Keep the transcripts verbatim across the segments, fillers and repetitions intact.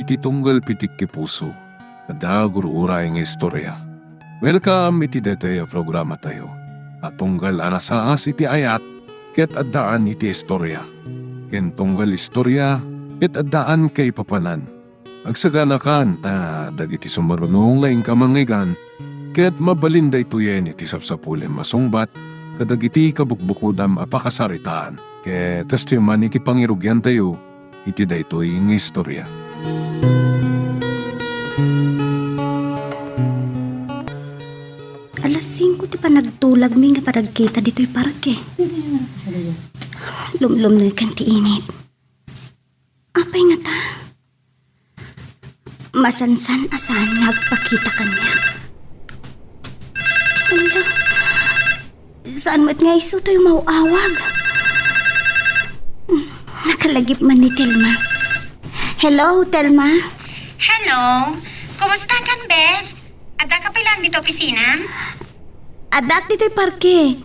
Ti tunggal pitik ti puso, adda gur-uray nga istorya. Welcome iti daytoy a programatayo a tunggal a nasaas iti ayat ket addaan iti istorya, ken tunggal istorya ket addaan kaipapanan. Agsaganakan ta dagiti sumaruno nga inka mangngeggan ket mabalin daytoyen iti sapsapulem a sungbat kadagiti kabukbukodam a pakasaritaan. Ket kastoy man iti pangirugiantayo iti daytoy nga istorya. Alas singko ti panagtulagmi nga panagkita ditoy parke. Lumlumneken ti init. Apay ngata? Masansan a saan nga agpakita kaniak. Ala, saan met nga isu toy umaw-awag? Nakalagip man ni Telma. Hello, Telma? Hello. Kumusta kan, bes? Adda ka pay laeng ditoy opisinam? Addaak ditoy parke.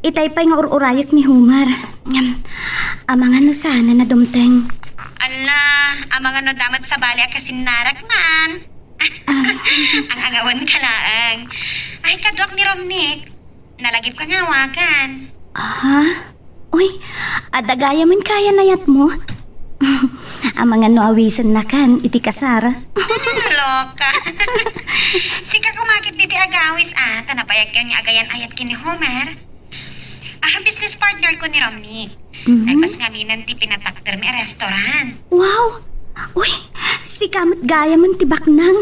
Itay pay nga ur-urayek ni Homer. Ngem, amangan no saan a dumteng. Ala, amangan no adda met sabali a kasinnarak man. Ang-angawen ka laeng. Ay, kaduak ni Romnick. Nalagipka nga awagan. Aha? Uy, adda gayamen kayan-ayatmo? Amangan no awisennakan iti kasar. Loka. Sika koma ketdi ti agawis a, ta nabayagkan nga agayan-ayat ken ni Homer. Ah, business partner ko ni Romnick. Mhm. Nagpas ngaminen ti pinatakdermi a restaurant. Wow! Uy, sika met gayamen ti baknang.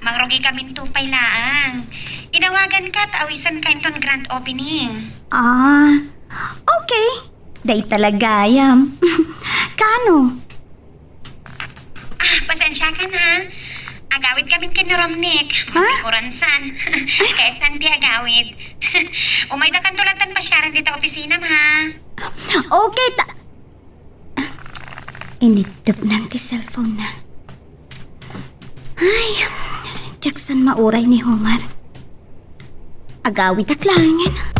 Mangrugikaminto pay laeng. Inawaganka ta awisanka inton grand opening. Ah, okay. Dayta la gayam. Kaano? Ah, pasensiakan, ha. Agawidkamin ken ni Romnick. Ha? Masikuransan. Kayaten ti agawid. Umaydakanto latta pasiaren dita opisinam, ha. Okay, ta-, Initdepnan ti cellphone-na. Ay, diak san mauray ni Homer. Agawidak laengen.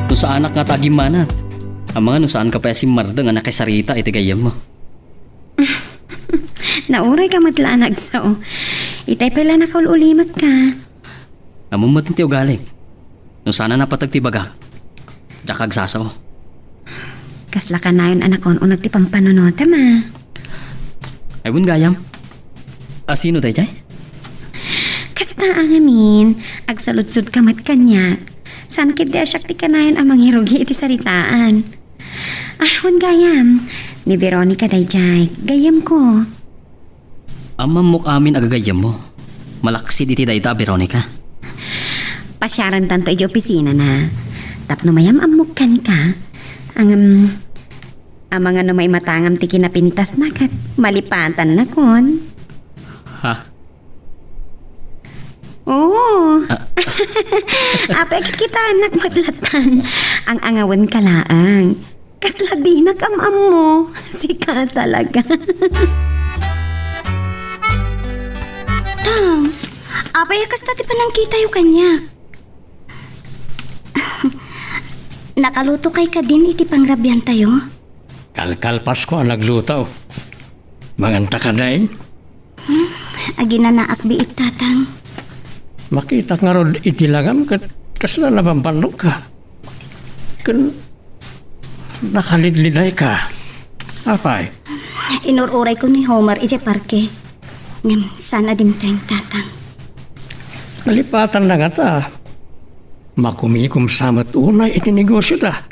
No saanak ngata agimmanat, amangan no saanka pay a simmardeng a nakisarita iti gayyemmo. Naurayka met la a nagsao. Itay pay la nakaul-ulimek ka. Ammom met ti ugalik. No saan a napateg ti ibagak, diak agsasao. Kasla kanayon a nakaun-uneg ti pampanunotem a. Ay, wen gayam. A sino daydiay? Kasta a ngamin, agsaludsodka met kaniak. Saan ketdi a siak ti kanayon a mangirugi iti saritaan. Ah, wen gayam. Ni Veronica daydiay, gayyemko. Ammammok amin a gagayyemmo. Malaksid iti dayta a Veronica. Pasiarantanto idiay opisinana. Tapno mayam-ammok kenka. Ngem, amangan no maimatangam ti kinapintasna ket malipatannakon. Ha? Oo. Ah. Apay, kitkitaennak met lattan. Ang-angawenka laeng. Kasla dinak am-ammo. Sika talaga. Tang, apay a kasta ti panangkitayo kaniak? Nakalutokay kadin iti pangrabiantayo? Kalkalpasko a nagluto. Manganta kadi? Hmm, aginanaak biit, Tatang. Makitak ngarud iti langam ket kasla nabambannogka. Ken nakalidlidayka. Apay? Inur-urayko ni Homer idiay parke. Ngem saan a dimteng, Tatang. Nalipatanna ngata. Makumikom sa met unay iti negosioda.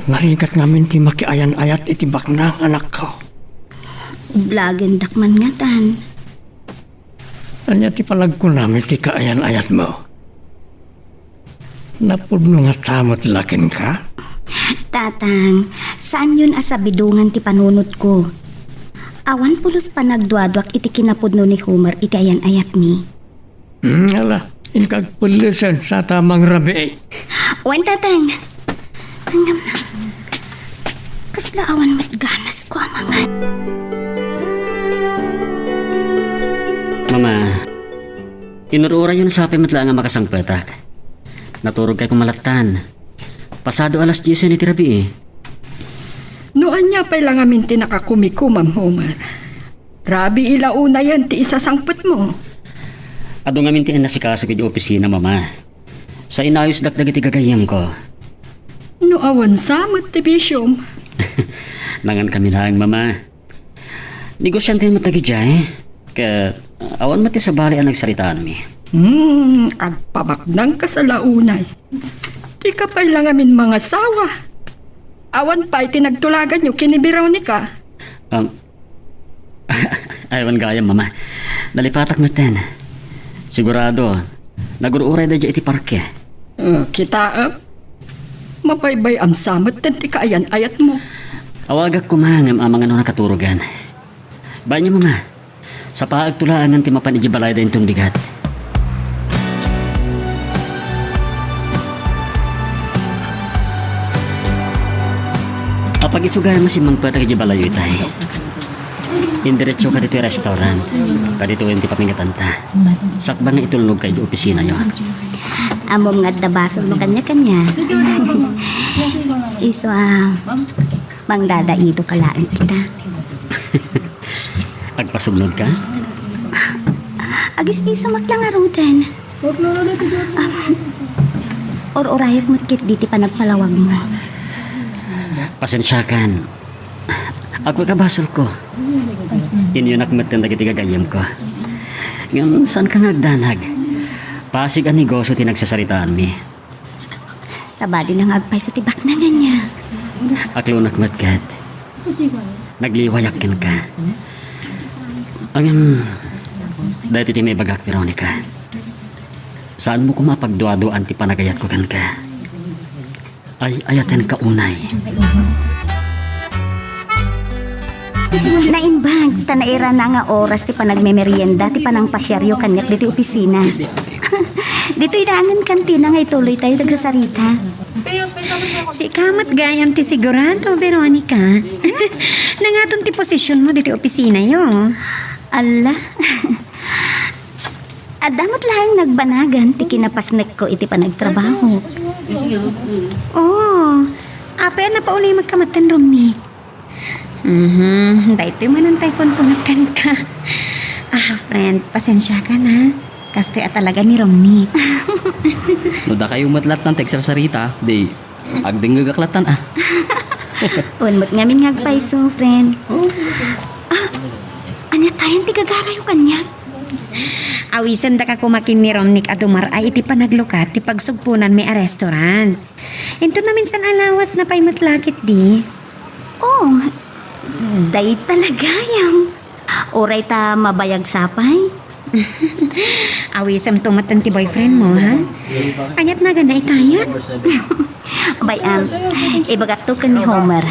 Narigat ngamin ti makiayan-ayat iti baknang, anakko. Ublagendak man ngatan. Ania ti panagkunam iti kaayan-ayatmo? Napudno ngata met la kenka? Tatang, saanyon a sabidongan ti panunotko. Awan pulos panagduaduak iti kinapudno ni Homer iti ayan-ayatmi. Hmm, ala, inka agpellesen, sata mangrabii. Wen, Tatang. Ngem, kasla awan met ganasko a mangan. Mama, inur-urayyon sa apay met laeng a makasangpetak. Naturogkay koma lattan. Pasado alas diesen iti rabii. No ania pay la ngamin ti nakakumikumam, Homer. Rabii la unayen ti isasangpetmo. Adu ngamin ti innasikasok iti opisina, Mama. Sa inayosdak dagiti gagayyemko. No awan sa met ti bisiom. Nangankami laeng, Mama. Negosiante met dagidiay, ket awan met ti sabali a nagsaritaanmi. Hmm, agpabaknangka sa la unay. Dika pay la ngamin mangasawa. Awan pay ti nagtulaganyo ken ni Veronica. Um, awan gayam, Mama. Nalipatak metten. Sigurado, nagur-uray daydiay iti parke. Uh, kitaem, mabaybay-am sa metten ti kaayan-ayatmo. Awagak koma ngem amangan no nakaturogan. Bainyo, Mama. Sapaagto laengen ti mapan idiay balayda inton bigat. Apag-isu gayam a simmangpetak idiay balayyo itay. Indiretsoka ditoy restaurant. Kaditoyen ti pamingatanta. Sakbay nga itulnogka idiay opisinayo. Ammom nga adda basolmo kaniak, ania? Isu a mangdadaitoka laeng ita. Agpasubnodka? Agis-isu met la ngaruden. Ur-urayek met ketdi ti panagpalawagmo. Pasensiakan. Agpakabasolko. Inyonak metten dagiti gagayyemko. Ngem saanka nga agdanag. Pasig a negosio ti nagsasaritaanmi. Sabali la nga agpayso ti baknang, ania? Aklonak met ket. Nagliwayak kenka. Ngem, daytoy ti maibagak, Veronica. Saanmo koma a pagduaduaan ti panagayatko kenka. Ay-ayatenka unay. Naimbag ta nairana nga oras ti panagmemerienda ti panangpasiaryo kaniak ditoy opisina. Ditoy dangan kantina nga ituloytayo ti agsasarita. Sika met gayam ti sigurado, Veronica. Nangaton ti posisionmo ditoy opisinayo? Alla. Adda met laeng nagbanagan ti kinapasnekko iti panagtrabaho. Oo. Apay a napaunay met ka metten, Romney? Mhm, daytoy manen tay kunkunak kenka. Ah, friend, pasensiakan, ha. Kastoy a talaga ni Romney. No dakayo met lattan ti agsarsarita, di agdengngegak lattan, ah. Wen met ngamin nga agpayso, friend. Ah, ania tayen ti gagarayo kaniak? Awisendaka koma ken ni Romney a dumar-ay iti panaglukat ti pagsugponanmi a restaurant. Inton maminsan a lawas, napay met la ketdi. Oh, dayta la gayam. Uray ta mabayag sapay. Awisemto metten ti boyfriendmo, ha? Aniat naganna itayat? Bay-am, ibagakto ken ni Homer.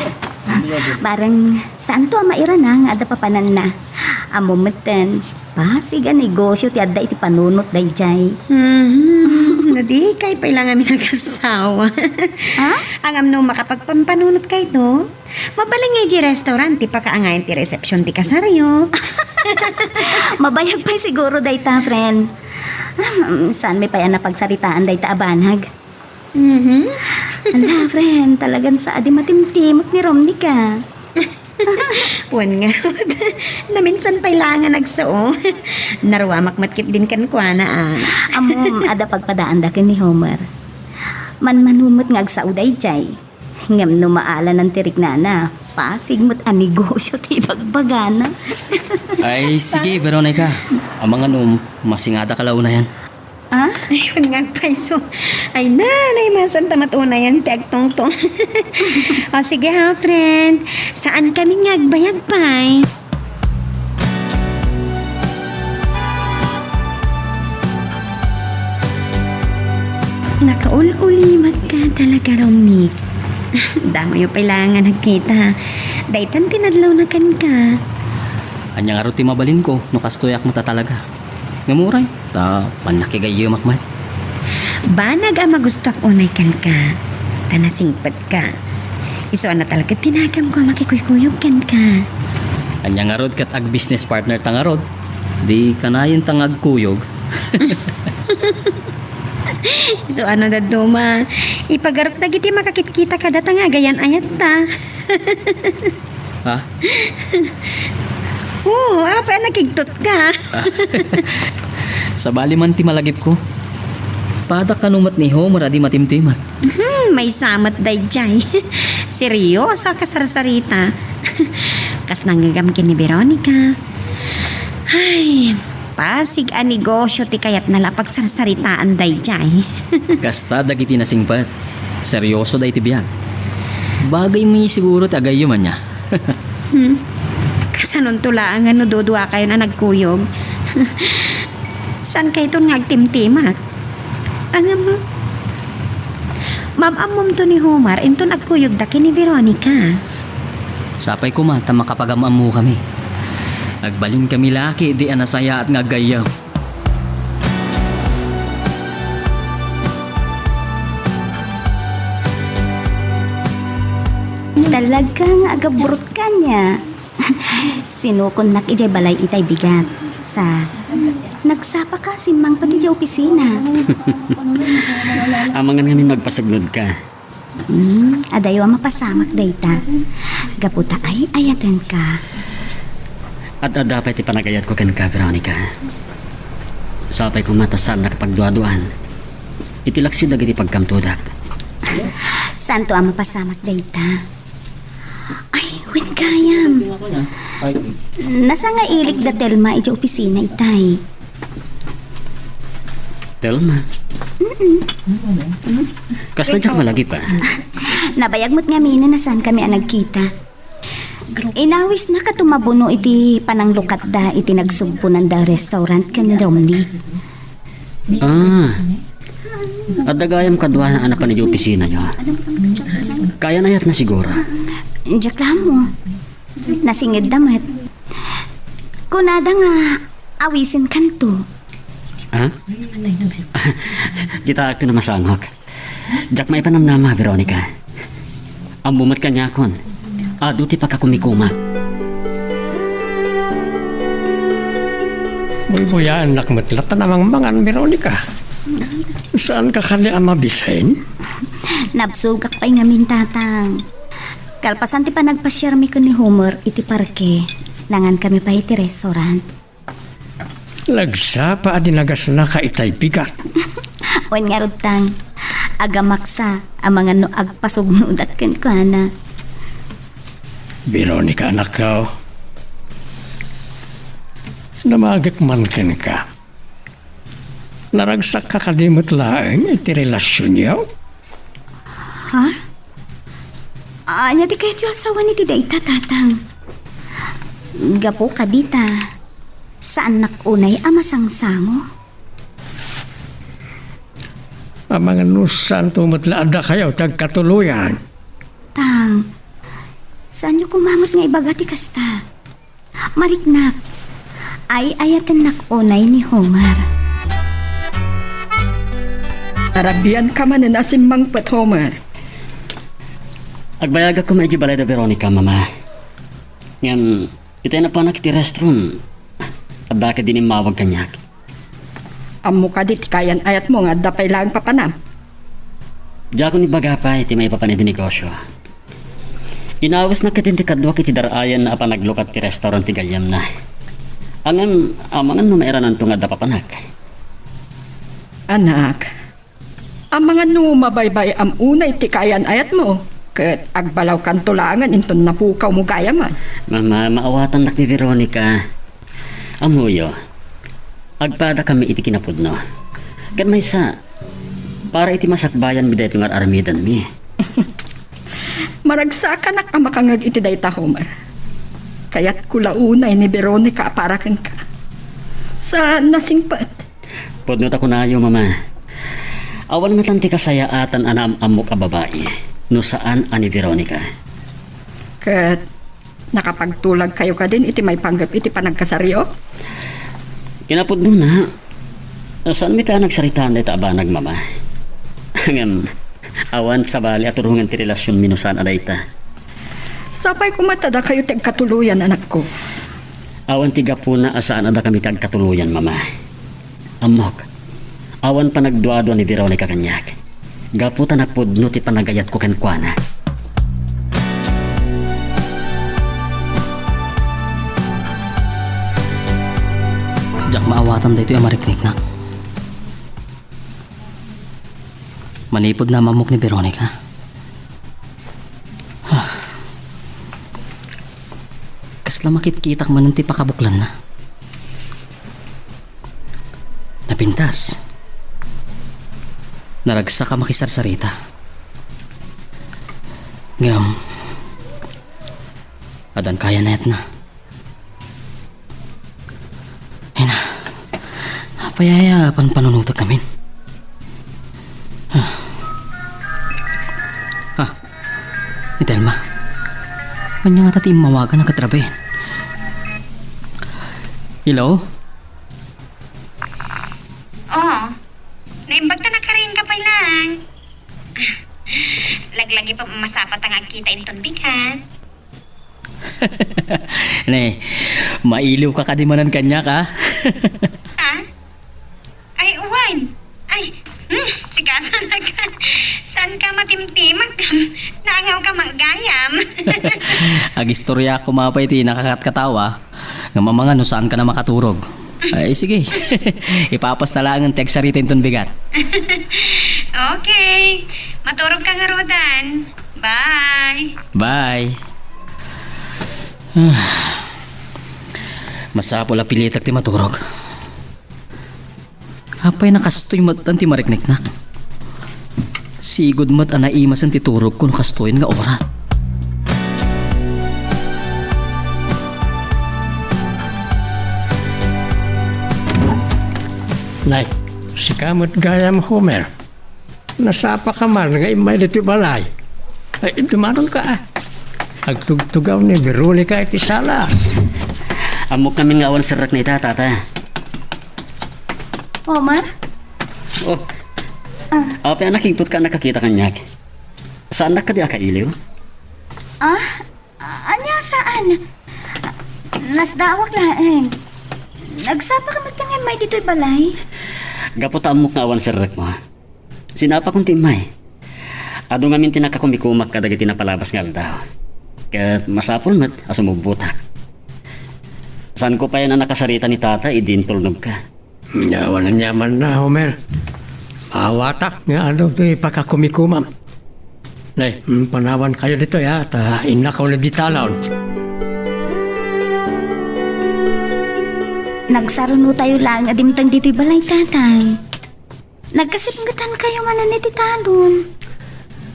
Bareng saanto a mairana nga adda papananna. Ammom metten, pasig a negosio ti adda iti panunot daydiay. Mhm. No di, kayat pay la ngamin agasawa. Ha? Ngem no makapagpampanunotkayto, mabalin nga idiay restaurant ti pakaangayan ti resepsion ti kasaryo. Mabayag pay siguro dayta, friend. Hmm, saanmi pay a napagsaritaan dayta a banag. Mhm. Ala, friend, talagan sa a di matimtimot ni Romney ka. Wen ngarud, naminsan pay la nga nagsao. Naruamak met ketdin kenkuana, ah. Ammom, adda pagpadaanda ken ni Homer. Manmano met nga agsao daydiay. Ngem no maalanan ti riknana, pasig met a negosio ti ibagbagana. Ay, sige, Veronica. Amangan no masingadaka la unayen. Ah? Ay, wen nga agpayso. Ay, nanay, masanta met unayen ti agtungtong. O, sige ha, friend. Saankami nga agbayag pay. Nakaul-ulimekka talaga, Romney. Damoyo pay la nga nagkita. Daytan ti nadlawna kenka. Ania ngarud ti mabalinko no kastoyak met a talaga? Ngem uray, ta pannakigayyemak met. Banag a magustoak unay kenka, ta nasingpetka. Isu a natalged ti naganko a makikuykuyog kenka. Ania ngarud ket ag-business partner ta ngarud? Di kanayon ta nga agkuyog. So, ano, dadduma? Ipagaruk dagiti makakitkita kadata nga agayan-ayatta. Ha? Oo, apay a nakigtot ka? Ah, sabali man ti malagipko. Pada kano met ni Homer a di matimtimak. Hmm, maysa met daydiay. Serioso a kasarsarita. Kas nanggagam ken ni Veronica. Ay, pasig a negosio ti kayatna la a pagsarsaritaan daydiay. Kasta dagiti nasingpet. Serioso dayta biag. Bagay mi siguro ti agayyem ania. Hmm. Kasanonto laeng no duduakayon a nagkuyog? Saankayton nga agtimtimak? Ngem, mam-ammomto ni Homer inton agkuyogda ken ni Veronica. Sapay koma ta makapagam-ammokami. Agbalinkami la ketdi a nasayaat nga aggayyem. Talaga nga agabrutka ania. Sinukonnak idiay balay itay bigat. Sa, nagsapaka simmangpet idiay opisina. Amangan ngamin agpasugnodka. Hmm, adayo a mapasamak dayta. Gapu ta ay-ayatenka. Ad-adda pay ti panagayatko kenka, Veronica. Sapay koma ta saannak a pagduaduan. Iti laksid dagiti pagkamtodak. Saanto a mapasamak dayta. Ay, wen gayam. Nasangailik da Telma idiay opisina itay. Telma? Mm-mm. Kasla diak malagip a? Nabayag met ngamin a saankami a nagkita. Inawisna kato mabuno iti pananglukatda iti nagsugponanda a restaurant ken ni Romney. Ah. Adda gayam kadua a napan idiay opisinayo. Kaayan-ayatna siguro. Diak la ammo. Nasingedda met. Kunada nga awisenkanto. Ha? Kitaakto no masangok. Diak maipanamnama, Veronica. Ammo met kaniakon, adu ti pakakumikumak. Buybuyaennak met latta a mangmangan, Veronica. Saanka kadi a mabisin? Nabsogak pay ngamin, Tatang. Kalpasan ti panagpasiarmi ken ni Homer iti parke, nangankami pay iti restaurant. Nagsapa a di nagasnaka itay bigat. Wen ngarud, Tang, agamaksa amangan no agpasugnodak kenkuana. Veronica, anakko, damagek man kenka. Naragsakka kadi met laeng iti relasionyo? Ha? Ania ti kayatyo a sawen iti dayta, Tatang? Gapu kadita, saannak unay a masangsango. Amangan no saanto met la a dakayo ti agkatuloyan. Tang, saanyo koma met nga ibaga ti kasta? Mariknak, ay-ayatennak unay ni Homer. Narabianka manen a simmangpet, Homer. Agbayagak koma idiay balay da Veronica, Mama. Ngem, itay napanak iti restroom, adda kadi immawag kaniak. Ammo kadi ti kaayan-ayatmo nga adda pay laeng papanam? Diakon ibaga pay ti maipapan iti negosio. Inawisnak ketdin ti kaduak iti dar-ayanna a panaglukat ti restaurant ti gayyemna. Ngem, amangan no mairananto nga adda papanak. Anak, amangan no mabaybay-am unay ti kaayan-ayatmo, ket agbalawkanto laengen inton napukawmo gayamen. Mama, maawatannak ni Veronica. Ammoyo, agpadakami iti kinapudno. Ket maysa, para iti masakbayanmi daytoy nga ar-aramidenmi. Maragsakanak a makangngeg iti dayta, Homer. Kayatko la unay ni Veronica a para kenka. Sa nasingpet. Pudno ta kunayo, Mama. Awan ngatan ti kasayaatan a naam-ammok a babai no saan a ni Veronica. Ket nakapagtulagkayo kadin iti maipanggep iti panagkasaryo? Kinapudnona, saanmi pay a nagsaritaan dayta a banag, Mama. Ngem, awan sabali a turongen ti relasionmi no saan a dayta. Sapay koma ta dakayo ti agkatuloyan, anakko. Awan ti gapuna a saan a dakami ti agkatuloyan, Mama. Ammok, Awan panagduadua ni Veronica kaniak, gapu ta napudno ti panagayatko kenkuana. Diak maawatan daytoy a mariknaknak. Manipud naammok ni Veronica, kasla makitkitak manen ti pakabuklanna. Napintas. Naragsak a makisarsarita. Ngem, addan kaya nayatna. Ay na, apay aya a panpanunotek ngamin? Ah. Ah, ni Telma. Ania ngata ti immawagan a katraben? Hello? Oh, naimbag ta nakaring ka pay lang. Laglagi pa masapata nga agkita inton bigat. Ne, mailiw ka kadi manen kaniak, a? Ha? Ay, uwan. Ay, hmm, sika talaga. Saan ka matimtimag? Naangaw ka magayam. Agistorya ko mapay ti nakakatkatawa. Nga mamanga no saan ka na makaturog. Ay, sige. Ipapasta laeng ti agsarita inton bigat. Okay. Maturog ka nga rudan. Bye. Bye. Masapul a pilitek ti maturog. Apay nakastoy met ti mariknaknak? Sigud met a naimasen ti turogko no kastoyen nga urat. Nay, sika met gayam, Homer. Nasapa ka man nga immay ditoy balay. Ay, dumanon ka, a. Agtugtugaw ni Veronica iti sala. Ammok ngamin nga awan serrekna ita, tata. Omar? Oh. Ah. Apay a nakigtot ka a nakakita kaniak? Saannak kadi a kailiw? Ah, ania saan? Nasdaawak laeng. Nagsapa ka met nga immay ditoy balay? Gapu ta ammok nga awan serrekmo. Sinapakon ti immay. Adu ngamin ti nakakumikumak kadagiti napalabas nga aldaw. Ket masapul met a sumubbotak. Saanko pay a nakasarita ni tata idi intulnogka. Awan aniamanna, Homer. Maawatak nga adu ti pakakumikumam. Nay, mm, panawankayo ditoy, a, ta innakaw na ditalon. Nagsarunotayo laeng a dimteng ditoy balay, tatay. Nagkasipngetankayo manen iti talon.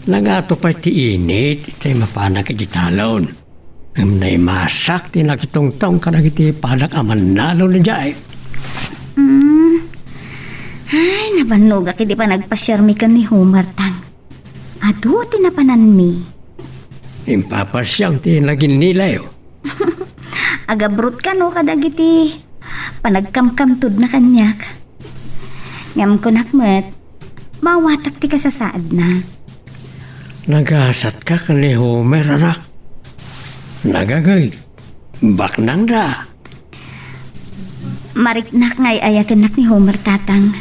Nagato pay ti init, itay mapanak iti talon. Ngem naimasak ti nakitungtong kadagiti padak a mannalon idiay. Mm. Ay, nabannogak idi panagpasiarmi ken ni Homer, tang. Adu ti napananmi. Impapasiam ti naginnilayo. Agabrot kano kadagiti panagkamkamtudna kaniak. Ngem kunak met, maawatak ti kasasaadna. Nagasatka ken ni Homer, anak. Nagagey. Baknangda. Mariknak nga ay-ayatennak ni Homer, tatang.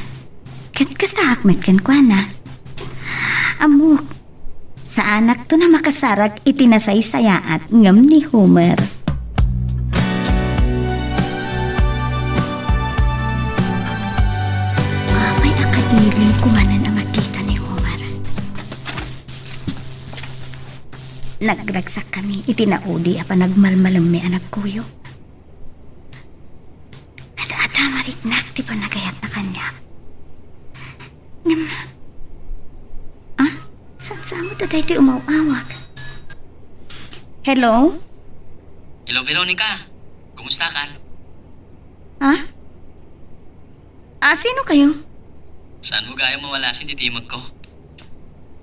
Ket kastaak met kenkuana. Ammok, saanakton a makasarak iti nasaysayaat ngem ni Homer. Apay a kailiwko manen a makita ni Homer. Nagragsakkami iti naudi a panagmalmalemmi a nagkuyog. Adda, adda mariknak ti panagayatna kaniak. Ngem, ah? Saan sa met a daytoy umaw-awag? Hello? Hello, Veronica. Kumusta kan? Ah? Ah, sino kayo? Saan mo gayam mawalasin ti timekko?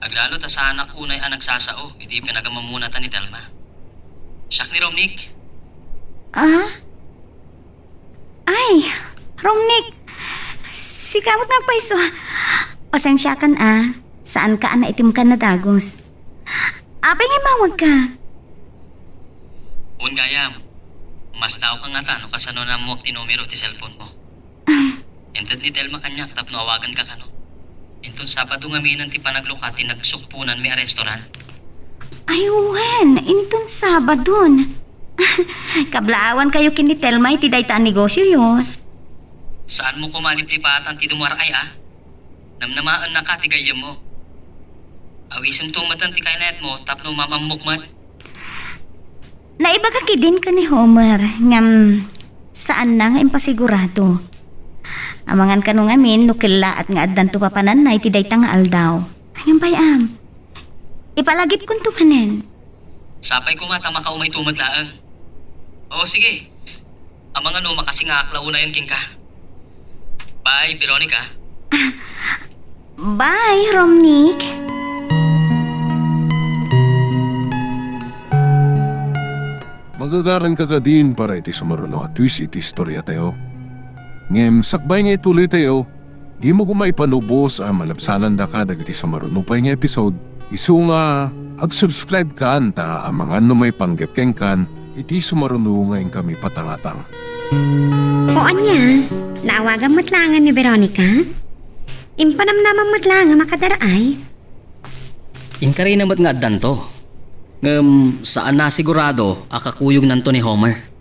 Aglalo ta saanak unay a nagsasao iti pinagamamunatan ni Telma. Siak ni Romnick. Ah? Ay, Romnick. Sika met nga agpayso. Pasensiakan a. Saanka a naitimkan a dagus. Apay nga immawagka? Wen gayam. Masdaawka ngata no kasano naammoak ti numero ti cellphone mo. Ah. Inted ni Telma kaniak tapno awaganka kano. Inton Sabado ngamin ti panaglukat ti nagsukponanmi a restaurant. Ay, wen, inton Sabadon. Kablaawankayo ken ni Telma iti dayta a negosioyo. Saanmo koma liplipatan ti dumar-ay, a? Namnamaennaka ti gayyemmo. Awisemto metten ti kainayatmo tapno maam-ammok met. Naibagak idin ken ni Homer, ngem saanna nga impasigurado. Amangan kano ngamin no kellaat nga addanto papananna iti dayta nga aldaw. Ngem pay, am, ipalagipkonto manen. Sapay koma ta makaumayto met laeng. O, sige. Amangan no makasingaak la unayen kenka. Bye, Veronica. Bye, Romnick. Magagaranka kadin para iti sumaruno a twist iti istoriatayo. Ngem sakbay nga ituloytayo, dimo koma ipanubos a malabsanandaka dagiti sumaruno pay nga episode. Isu nga ag-subscribe kan ta amangan no maipanggep kenkan iti sumaruno nga inkami patangatang. O ania, naawagam met laengen ni Veronica? Impanamnamam met laeng a makadar-ay? Inkarina met nga addanto. Ngem saan a sigurado a kakuyognanto ni Homer.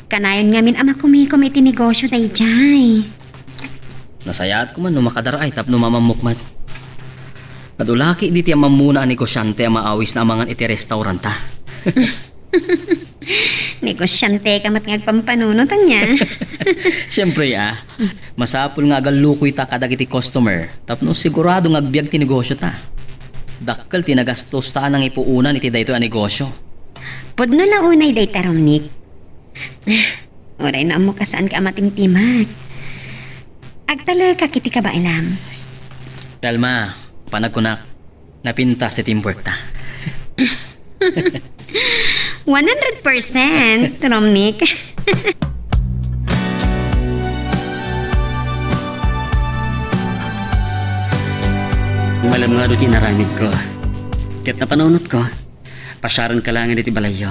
Kanayon ngamin a makumikom iti negosio daydiay. Nasayaat koma no makadar-ay tapno maam-ammok met. Adu la ketdi ti ammammona a negosiante a maawisna amangan iti restauranta. Negosianteka met nga agpampanunot, ania? Siempre, a. Masapul nga agallukoyta kadagiti customer tapno sigurado nga agbiag ti negosiota. Dakkel ti nagastosta a nangipuonan iti daytoy a negosio. Pudno la unay dayta, Romnick. Uray no ammok a saanka a matimtimag. Agtalekak iti kabaelam. Telma, panagkunak, napintas ti teamworkta. One hundred percent, Romnick. Malem nga adu ti inaramidko. Ket napanunotko, pasiarenka laengen iti balayyo.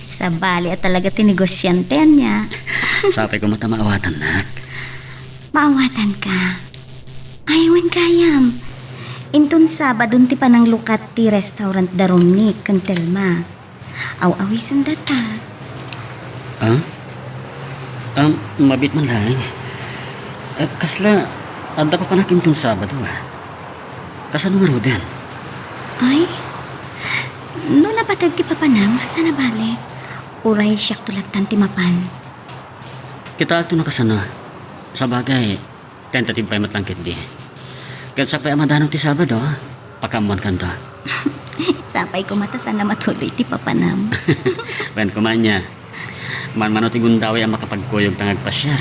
Sabali a talaga ti negosiante, ania? Sapay koma ta maawatannak. Maawatanka? Ay, wen gayam. Inton Sabadon ti pananglukat ti restaurant da Romnick ken Telma. Aw-awisenda ta. Ah? Am, mabiit man laeng. Eh, kasla, adda papanak inton Sabado, a. Kasano ngaruden? Ay, no napateg ti papanam, saan a bale. Uray siakto lattan ti mapan. Kitaekto no kasano. Sabagay, tentative pay met laeng ketdi. Ket sapay a madanaw ti Sabado, pakaammoankanto. Sapay koma ta saan a matuloy ti papanam. Wen koma ania, manmano ti gundaway a makapagkuyog ta nga agpasiar.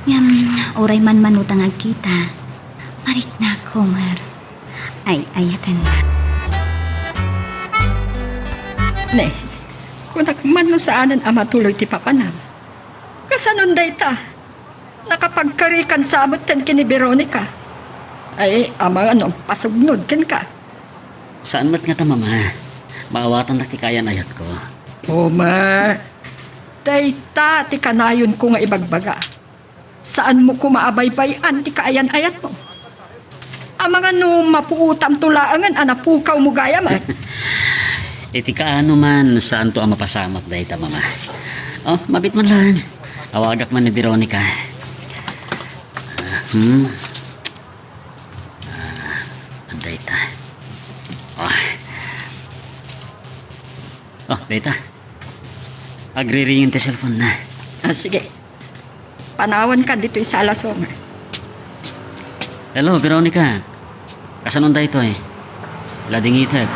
Ngem, uray manmano ta nga agkita. Mariknak, Homer. Ay-ayatennak. Ne, kunak man no saanen a matuloy ti papanam. Kasanon dayta? Nakapagkarikan sa metten ken ni Veronica. Ay, amangan no agpasugnod kenka. Saan met ngata, Mama. Maawatannak ti kaayan-ayatko. Homer, dayta ti kanayonko nga ibagbaga. Saanmo koma a baybay-an ti kaayan-ayatmo. Amangan no mapuotamto laengen a napukawmo gayam, a. Iti kaano man, saanto a mapasamak dayta, Mama. Oh, mabiit man laeng. Awagak man ni Veronica. Hmm. Ah, dayta. Oh. Oh, dayta. Agriringin ti cellphone na. Ah, sige. Panawanka ditoy sala, Homer. Hello, Veronica. Kasanon daytoy? Ladingitek.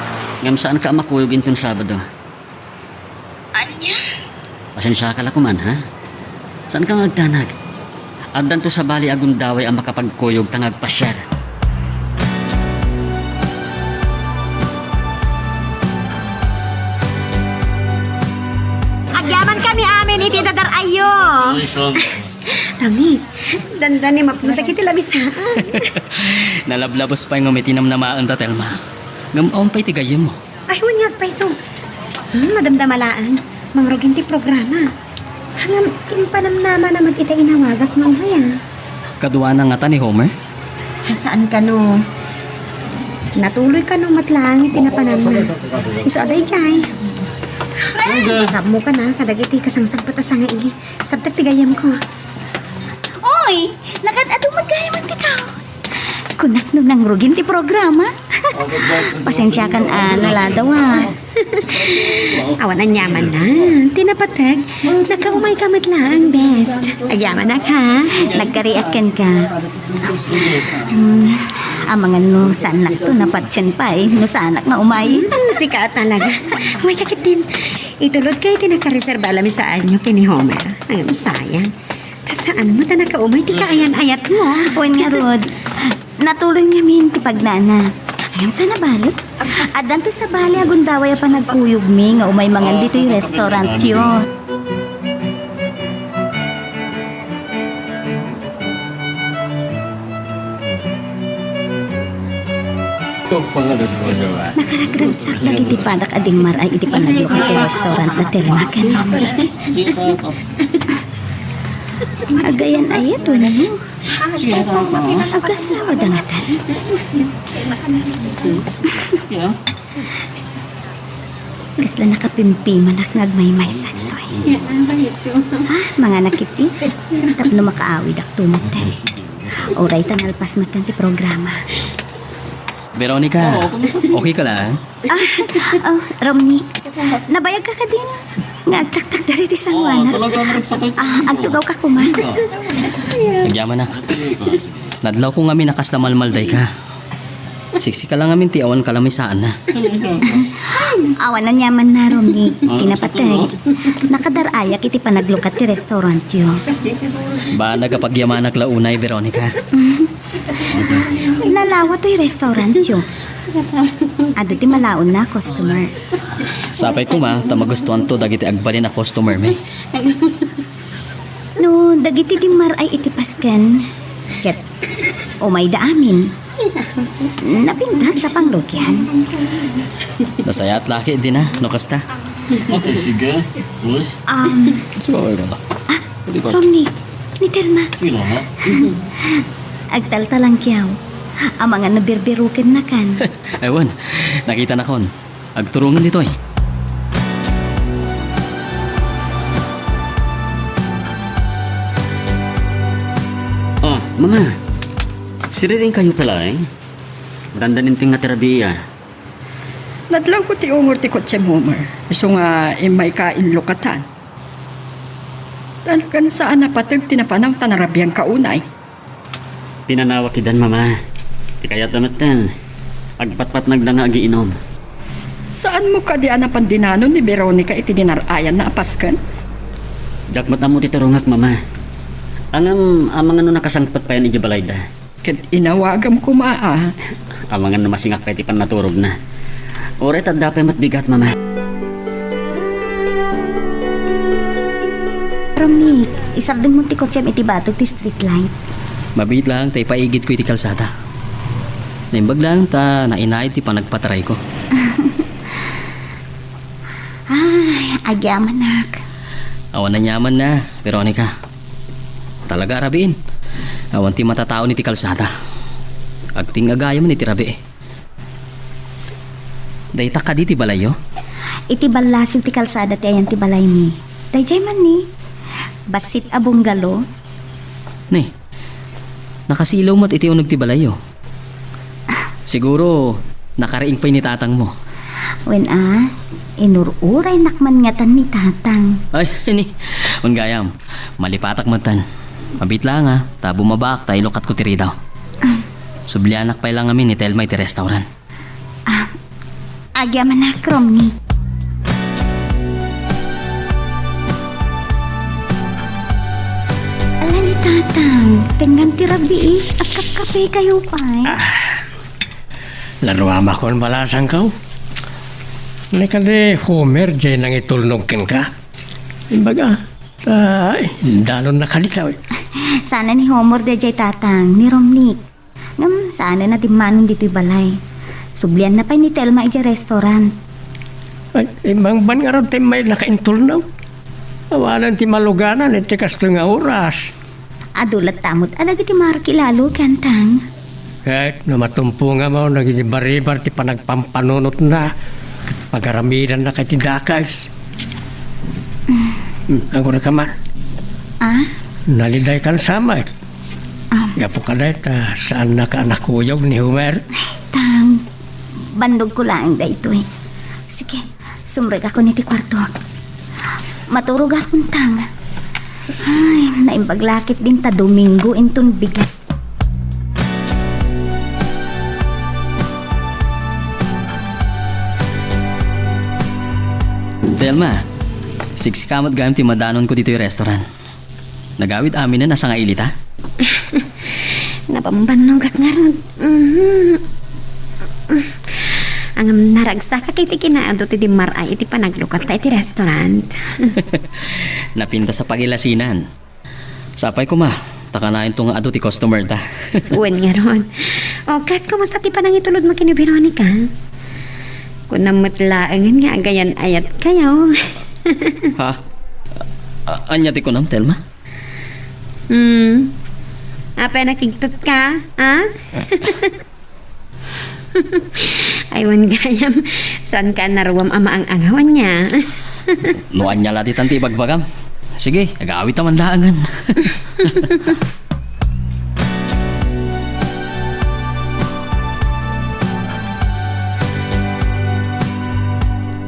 Ngem saanka a makuyog inton Sabado. Ania? Pasensiaka la koman, ha? Saanka nga agdanag? Addanto sabali a gundaway a makapagkuyog ta nga agpasiar. Agyamankami amin iti dadar-ayyo. Rami, dandani mapno dagiti labisaan. Nalablabos pay ngem iti namnamaen ta, Telma. Ngem awan pay ti gayyemmo. Ay, wen nga agpayso. Hmm, madamdama laeng. Mangrugin ti programa. Ngem impanamnamana met ita inawagak nga umay, a. Kaduana ngata ni Homer? Saan kano? Natuloy kano met laeng iti napananna? Isu a daydiay. Kaammo kana kadagiti kasangsangpet a sangaili. Sabtek ti gayyemko. Oy, nagad-adu met gayamen ti tao. Kunak no nangrugin ti programa. Pasensiakan a naladaw a. Awan aniamanna. Ti napateg, nakaumayka met laeng, best. Agyamanak, ha? Nagkariak kenka. Hmm, amangan no saannakto, napatien pay no saanak nga umay. Sika talaga. Umayka ketdin. Itulodka iti nakareserba a lamisaanyo ken ni Homer. Ay, sayang. Ta saan met a nakaumay ti kaayan-ayatmo. Wen ngarud, natuloy ngamin ti pagnana. Ngem saan a balet? Addanto sabali a gundaway a panagkuyogmi nga umay mangan ditoy restaurantyo. Nakaragragsak dagiti padak a dimmar-ay iti panaglukat ti restaurant da Telma ken Romnick. Agayan-ayat wenno? Agasawada ngatan? Kasla nakapimpimanak nga agmaymaysa ditoy. Ah, manganak iti tapno makaawidakto metten. Uray ta nalpas metten ti programa. Veronica, okay ka lang? Ah, oh, Romnick, nabayagka kadin nga agtaktakder iti sangoanak? Ah, agtugawka koma. Agyamanak. Nadlawko ngamin a kasla malmaldayka. Siksika la ngamin ti awan kalamisaanna. Awan aniamanna, Romnick, ti napateg. Nakadar-ayak iti panaglukat ti restaurantyo. Banag a pagyamanak la unay, Veronica. Nalawa toy restaurantyo. Adu ti malaonna a customer. Sapay koma ta magustuanto dagiti agbalin a customermi. No dagiti dimmar-ay iti pasken, ket umayda amin. Napintas a pangrugian. Nasayaat la ketdin a no kasta. Okay, sige. Boss. Um, Sige, okay ka. Ah, Romnick, ni Telma. Sino, ha? Agtaltalangkiaw. Amangan no birbirukennakan. Ewan, nakitanakon. Agturungan ditoy. Ah, Mama. Siriring kayo pala, eh. Dandanin ti nga ti rabii, ah. Nadlawko ti ungor ti kotsem, Homer. Isu nga immayka inlukatan. Talagan saan a pateg ti napanaw ta narabianka unay. Pinanawak idan, Mama. Ti kayatda metten, agpatpatnagda nga agiinom. Saanmo kadi a napan dinanon ni Veronica iti dinar-ayanna a pasken? Diak met ammo ti turongak, Mama. Ngem, amangan no nakasangpet payen idiay balayda. Ket inawagam koma a. Amangan no masingak pay ti pannaturogna. Uray ta adda pay met bigat, Mama. Romnick, isardengmo ti kotsem iti batog ti street light. Mabiit laeng ta ipaigidko iti kalsada. Naimbag laeng ta nainaed ti panagpatarayko. Ay, agyamanak. Awan aniamanna, Veronica. Talaga a rabiin. Awan ti matataon iti kalsada. Agting-agayo man iti rabii. Dayta kadi ti balayyo? Iti ballasiw ti kalsada ti ayan ti balaymi. Daydiay man ni. Bassit a bungalow. Ni, nakasilaw met iti uneg ti balayyo. Siguro, nakariing pay ni tatangmo. Wen a, inur-uraynak man ngatan ni tatang. Ay, ni, wen gayam, malipatak metten. Mabiit laeng a, ta bumabaak ta ilukatko ti ridaw. Ah. Sublianak pay la ngamin ni Telma iti restaurant. Ah, agyamanak, Romnick. Ala ni tatang, tengngan ti rabii, agkapkape kayo pay. Ah, naruamakon balasangko. Ni kadi Homer, jay nangitulnog kenka. Imbaga, ay, dalon na kalitaw. Sana ni Homer dayjay tatang, ni Romnick. Ngem saanen a dimmanon ditoy balay. Sublianna pay ni Telma idiay restaurant. Ay, imbangban ngarud ti may nakaintulnog. Awanen ti maluganan iti kastoy nga oras. Adu latta met a dagiti marki lalo, Kantang. Ket no matumponganmo dagiti baribar ti panagpampanunotna, ket pagaramidanna kay ti dakes. Hmm, agurayka man. Ah? Nalidaykan sa met. Ah. Gapu ka dayta, saannaka a nakuyog ni Homer? Tang, bandogko laeng daytoy. Sige, sumrekakon iti kuartok. Maturogakon, Tang. Ay, naimbag la ketdin ta Domingo inton bigat. Telma, siksika met gayam ti madanonko ditoy restaurant. Nagawid aminen a sangailita? Napambannogak ngarud. Mhm. Ngem naragsakak iti kinaadu ti dimmar-ay iti panaglukatta iti restaurant. Napintas a pagilasinan. Sapay koma, ta kanayonto nga adu ti customer ta. Wen ngarud. O, ket kumusta ti panangitulodmo ken ni Veronica? Kunam met laengen nga agayan-ayatkayo. Ha? A-, ania ti kunam, Telma? Hmm. Apay a nakigtotka, ha? Ay, wen gayam, saanka a naruam a maang-angaw, ania? No ania la ditan ti ibagbagam. Sige, agawidta man laengen.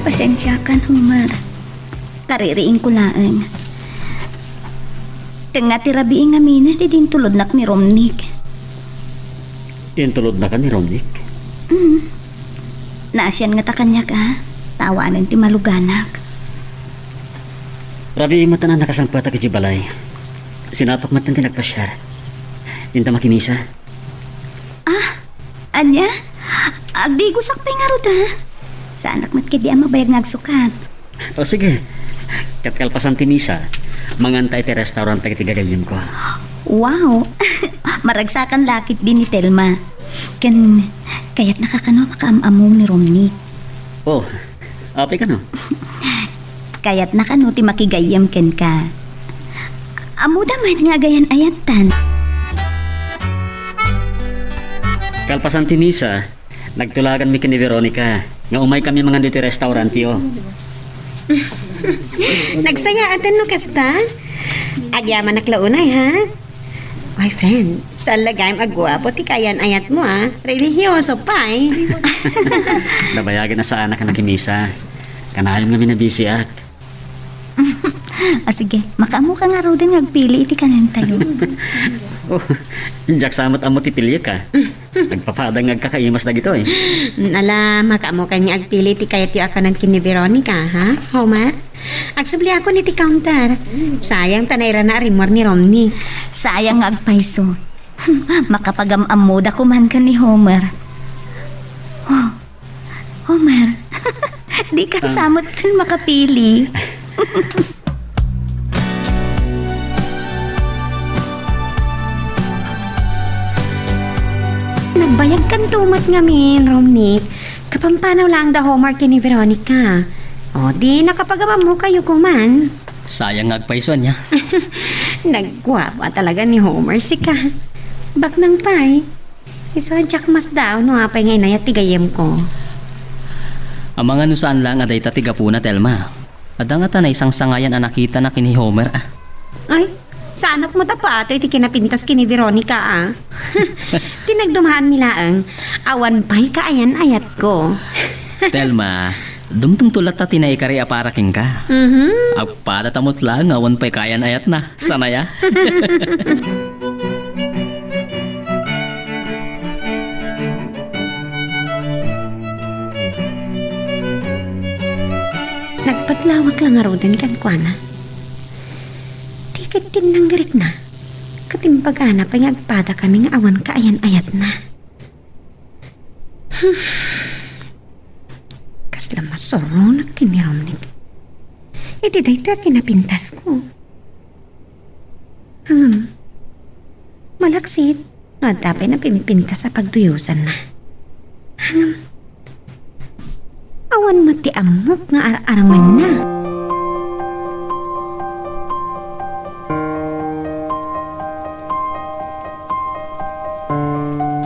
Pasensiakan, Homer. Kaririingko laeng. Tengnga ti rabii ngamin idi intulodnak ni Romnick. Intulodnaka ni Romnick? Mm. Naasian ngata kaniak, a. Ta awanen ti maluganak. Rabii met a nakasangpetak idiay balay. Sinapak met ti nagpasiar. Inta makimisa. Ah, ania? Agdigosak pay ngarud, a. Saanak met ketdi a mabayag nga agsukat. O, sige. Ket kalpasan ti misa, manganta iti restaurant dagiti gagayyemko. Wow! Maragsakan la ketdi ni Telma. Ken, kayatnaka kano a makaam-ammo ni Romnick? O, apay kano? Kayatna kano ti makigayyem kenka? Ammoda met nga agayan-ayattan. Kalpasan ti misa, nagtulaganmi ken ni Veronica nga umaykami mangan ditoy restaurantyo. Nagsayaaten no kasta? Agyamanak la unay, ha? Ay, friend, saan la gayam a guapo ti kaayan-ayatmo, a. Relihioso pay. Nabayagen a saanak a nakimisa. Kanayon ngamin a bisiak. A, sige, makaammoka ngaruden nga agpili iti kanentayo. O, diak sa met ammo ti piliek, a. Agpapada nga agkakaimas dagitoy. Ala, makaammokan nga agpili ti kayatyo a kanen ken ni Veronica, ha, Homer? Agsubliakon iti counter. Sayang ta nairana a rimmuar ni Romney. Sayang nga agpayso. Makapagam-ammoda koman ken ni Homer. Oh, Homer, dika sa met makapili. Nagbayagkanto met ngamin, Romnick. Kapampanaw laeng da Homer ken ni Veronica. O, di nakapagamammokayo koman. Sayang nga agpayso, ania? Nagguapo a talaga ni Homer, sika. Baknang pay. Isu a diak masdaaw no apay nga inayat ti gayyemko. Amangan no saan laeng a dayta ti gapuna, Telma. Adda ngata naisangsangayan a nakitana ken ni Homer, a. Ay, saanak met a patay ti kinapintas ken ni Veronica, a. Ti nagdumaanmi laeng, awan pay kaayan-ayatko. Telma, dumtengto latta ti naikari a para kenka. Mhm. Agpadata met laeng nga awan pay kaayan-ayatna. Sanay a. Nagpadlawak la ngaruden kenkuana. Ti ket tinnangrikna, ket imbagana pay nga agpadakami nga awan kaayan-ayatna. Hmm. Kasla masuronak ken ni Romnick. Iti daytoy a kinapintasko. Ngem, malaksid, no adda pay napinpintas a pagduyosanna. Ngem, awan met ti ammok nga ar-armenna.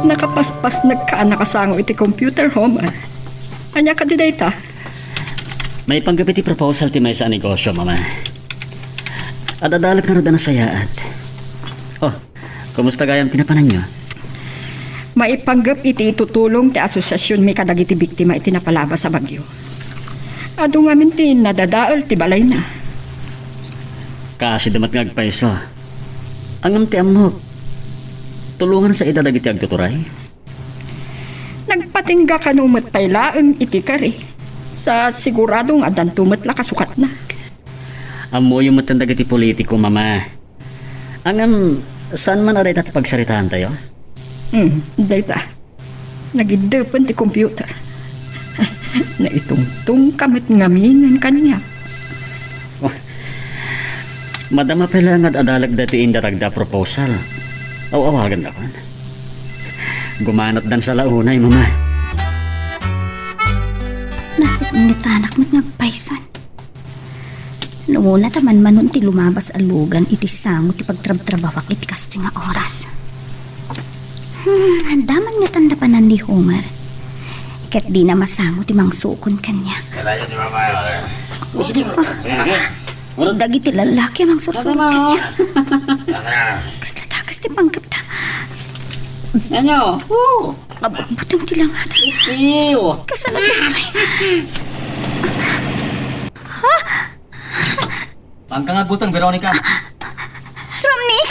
Nakapaspasnekka a nakasango iti computer, Homer. Ania kadi dayta? Maipanggep iti proposal ti maysa a negosyo, Mama. Ad-adalek ngarud a nasayaat. Oh, kumusta gayam ti napananyo? Maipanggep iti itutulong ti asosiasionmi kadagiti biktima iti napalabas a bagyo. Adu ngamin ti nadadael ti balayna. Kaasida met nga agpayso. Ngem ti ammok, tulongansa ida dagiti agtuturay. Nagpatingga kano met pay laeng iti kari. Sa sigurado nga addanto met la kasukatna. Ammoyo met dagiti politiko, Mama. Ngem, saan man a dayta ti pagsaritaantayo? Hmm, dayta. Nagiddepen ti computer. Naitungtongka met ngamin kaniak. Oh, madama pay la nga ad-adalek daytoy indaragda a proposal. Aw-awagandakon. Gumanatdansa la unay, Mama. Nasipngetan met nga agpaysan. No umuna ta manmanon ti lumabas a lugan iti sango ti pagtrabtrabawak iti kastoy nga oras. Hmm, adda man ngatan napanan ni Homer. Ket dina masango ti mangsukon kaniak. Kalayo ni Mama, eh. O, sige. Sige. Dagiti lallaki a mangsursurot kaniak. Kasla dakes ti panggepda. Ano? Oo. Abu-, buteng ti langata. Iyo. Kasano daytoy? Saanka nga agbuteng, Veronica? Romnick!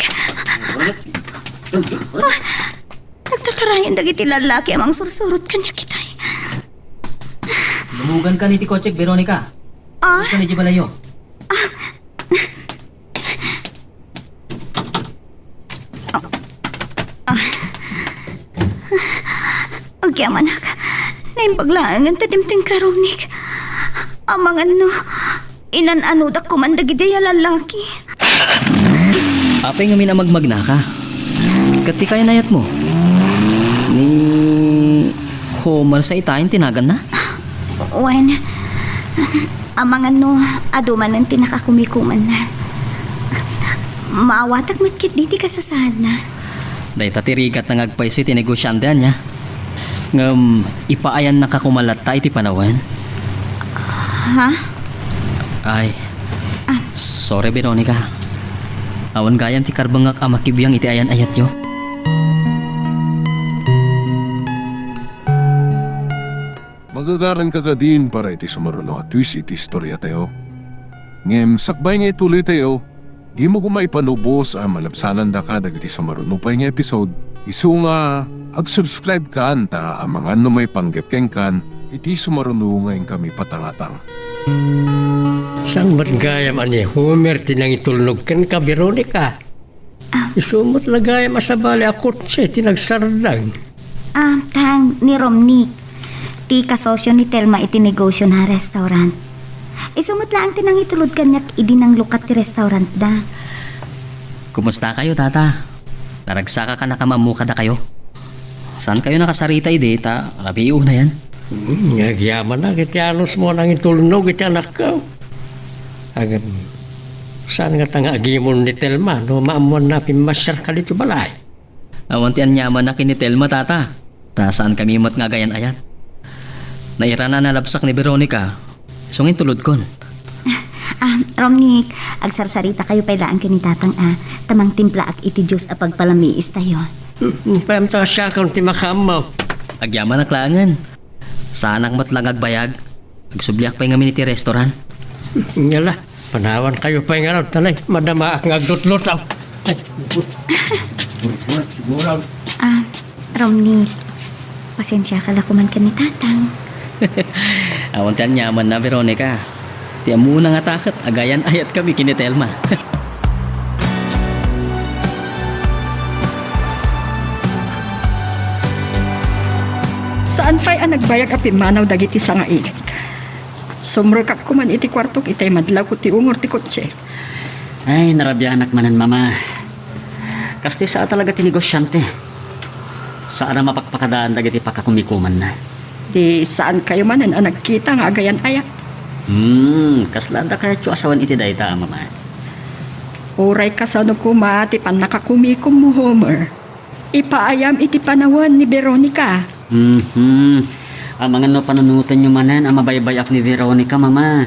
Ah, nagtatarayan dagiti lallaki a mangsursurot kaniak itay. Lumugankan iti kotsek, Veronica. Ah? Ito ni Jibalayo. Agyamanak, naimbag laengen ta dimtengka, Romnick. Amangan no, inan-anodak koman dagiti a lallaki. Apay ngamin a magmagnaka? Ket ti kayan-ayatmo? Ni Homer sa itayen ti naganna? Wen, amangan no adu manen ti nakakumikumanna. Maawatak met ketdi ti kasasaadna. Dayta ti rigatna nga agpayso iti negosiante, ania? Ngem ipaayannaka koma latta iti panawen? Ha? Ay. Ah. Sorry, Veronica. Awan gayam ti karbengngak a makibiang iti ayan-ayatyo. Magagaranka kadin para iti sumaruno a twist iti istoriatayo. Ngem sakbay nga ituloytayo, dimo koma ipanubos a malabsanandaka dagiti sumaruno pay nga episode, isu nga ag-subscribe kan ta amangan no maipanggep kenkan iti sumaruno nga inkami patangatang. Saan met gayam a ni Homer ti nangitulnog kenka, Veronica? Ah. Isu met la gayam a sabali a kotse ti nagsardang. Ah, tang, ni Romnick, ti kasosio ni Telma iti negosiona a restaurant. Isu met laeng ti nangitulod kaniak idi nanglukat ti restaurantda. Kumustakayo, Tata? Naragsakak a nakamammo kadakayo. Saankayo nakasarita idi ta rabii unayen? Hmm, agyamanak iti anusmo a nangitulnog iti anakko. Ngem, saan ngata nga agimon ni Telma no maammoanna a pimmasiarka ditoy balay? Awan ti aniamanna ken ni Telma, Tata. Ta saankami met nga agayan-ayat. Nairana a nalabsak ni Veronica. Isu nga intulodkon. Ah, Romnick, agsarsaritakayo pay laeng ken ni Tatang a, ta mangtimplaak iti juice a pagpalamiistayo. Hmm, payam ta siakon ti makaammo. Agyamanak laengen. Saanak met la nga agbayag. Agsubliak pay ngamin iti restaurant. Ngala, panawankayo pay ngarud, ta nay, madamaak nga aglutlutaw. Ay, siguro. Ah, Romnick, pasensiaka la koman ken ni Tatang. Awan ti aniamanna, Veronica. Ti ammona ngata ket agayan-ayatkami ken ni Telma. Saan pay a nagbayag a pimmanaw dagiti sangailik. Sumrekak koman iti kuartok itay madlawko ti ungor ti kotse. Ay, narabianak manen, Mama. Kastoy sa a talaga ti negosiante. Saan a mapakpakadaan dagiti pakakumikumanna. Di saankayo manen a nagkita nga agayan-ayat? Hmm, kasla adda kayatyo a sawen iti dayta, Mama? Uray kasano koma ti pannakakumikommo, Homer. Ipaayam iti panawen ni Veronica. Mhm. Amangan no panunotenyo manen a mabaybay-ak ni Veronica, Mama.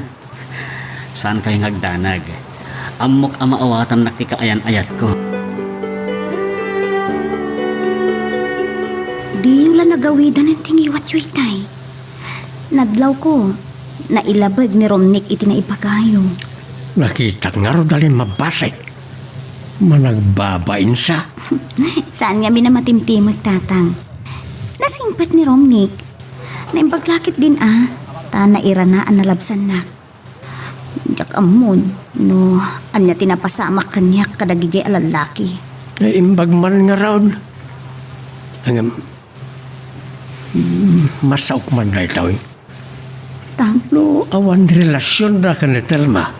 Saan kayo nga agdanag. Ammok a maawatannak ti kaayan-ayatko. Diyo la nagawidan ti ngiwatyo itay. Nadlawko, nailabeg ni Romnick iti naibagayo. Nakitak ngarud a limmabasek. Managbabainsa. Saan ngamin a matimtimeg, Tatang. Nasingpet ni Romnick. Naimbag la ketdin a, ta nairana a nalabsannak. Diak ammon no ania ti napasamak kaniak kadagidi a lallaki. Naimbag man ngarud. Ngem, mm, masaok man daytoy. Tapno awan relasionda ken ni Telma.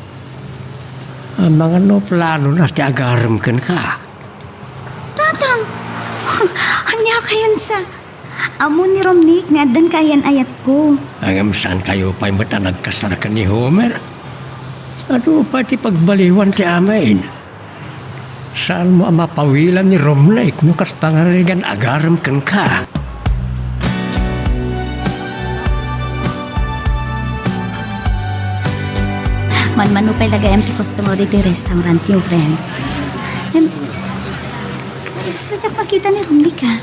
Amangan no planona ti agarem kenka. Tatang! Ania kayatsa? Ammo ni Romnick nga addan kaayan-ayatko. Ngem saan kayo pay met a nagkasar ken ni Homer? Adu pay ti pagbaliwan ti amin. Saanmo a mapawilan ni Romnick no kasta nga rigan agarem kenka. Manmano pay la gayam ti customer ditoy restaurant yo, friend. Em, kasta diak makita ni Romnick, a.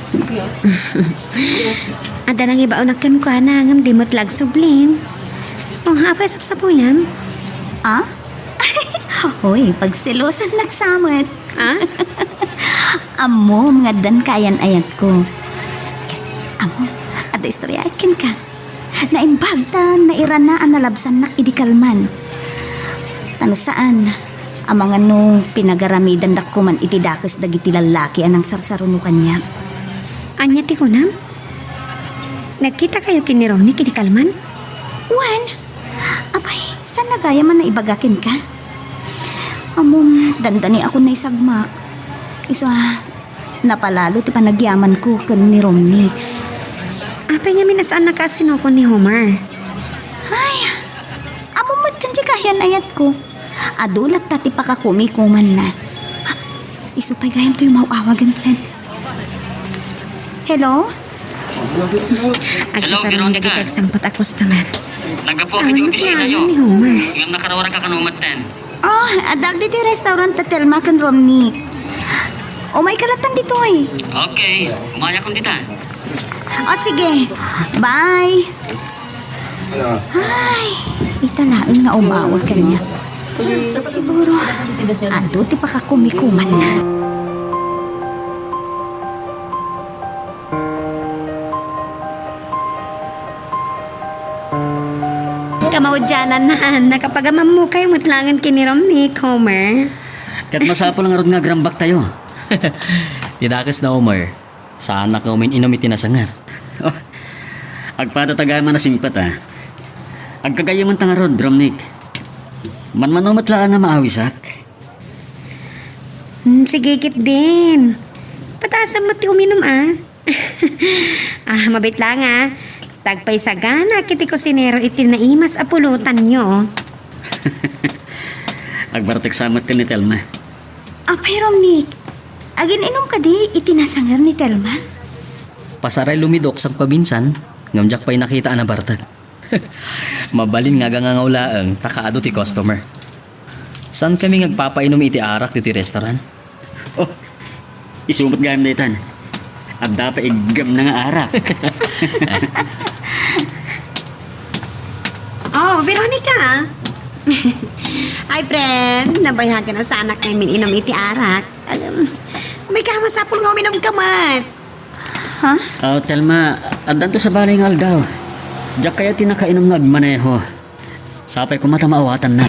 Adda nangibaonak kenkuana, ngem di met la agsublin. O, apay a sapsapulam? Ah? Hoy, pagselosannak sa met. Ah? Ammom nga addan kaayan-ayatko. Ammom, adda istoryaak kenka. Naimbag ta nairana a nalabsannak idi kalman. Ta no saan, amangan no pinagaramidandak koman iti dakes dagiti lallaki a nangsarsaruno kaniak. Ania ti kunam? Nagkitakayo ken ni Romnick idi kalman? Wen. Apay, saan gayam a naibaga kenka? Ammom, dandaniakon naisagmak. Isu a, napalalo ti panagyamanko ken ni Romnick. Apay ngamin a saannaka a sinukon ni Homer? Ay, ammom met ken ti kaayan-ayatko. Adu latta ti pakakumikumanna. Isu pay gayam ti umaw-awagen, friend. Hello? Agsasarungod dagiti agsangpet a customer. Naggapuak iti opisinayo. Awan plano ni Homer. Ngem nakarawaran ka kano metten. Oh, addaak ditoy restaurant da Telma ken Romnick. Umayka lattan ditoy. Okay, umayakon dita. Oh, sige. Bye. Ay, ita laeng nga umawag kaniak. Siguro, adu ti pakakumikumanna. Kamaudiananna, nakapagamammokayo met laengen ken ni Romnick, Homer. Ket masapul ngarud nga agrambaktayo. Ti dakes na, Homer. Saanak nga umin-inum iti nasanger. Oh, agpadata gayam a nasingpet, a. Agkagayyementa ngarud, Romnick. Manmano met laeng a maawisak. Hmm, sige ketdin. Pataasam met ti uminum, a. Ah, mabiit laeng, a. Agpaisagana iti kusinero iti naimas a pulotanyo. Agbartek sa met ken ni Telma. Apay, Romnick, agin-inum kadi iti nasanger ni Telma? Pasaray lumidok sang pabinsan, ngem diak pay nakita a nabartek. Mabalin nga agangangaw laeng ta kaadu ti customer. Saan kami nga agpapainum iti arak ditoy restaurant? Oh, isu met gayam daytan. Adda pay iggemna nga arak. Oh, Veronica! Hi, friend. Nabayagen a saanak nga umin-inum iti arak. Agam, may ka, masapul nga uminum ka met. Ha? Oh, Telma, addanto sa balay nga aldaw. Diak kayat ti nakainum nga agmaneho. Sapay koma ta maawatanna.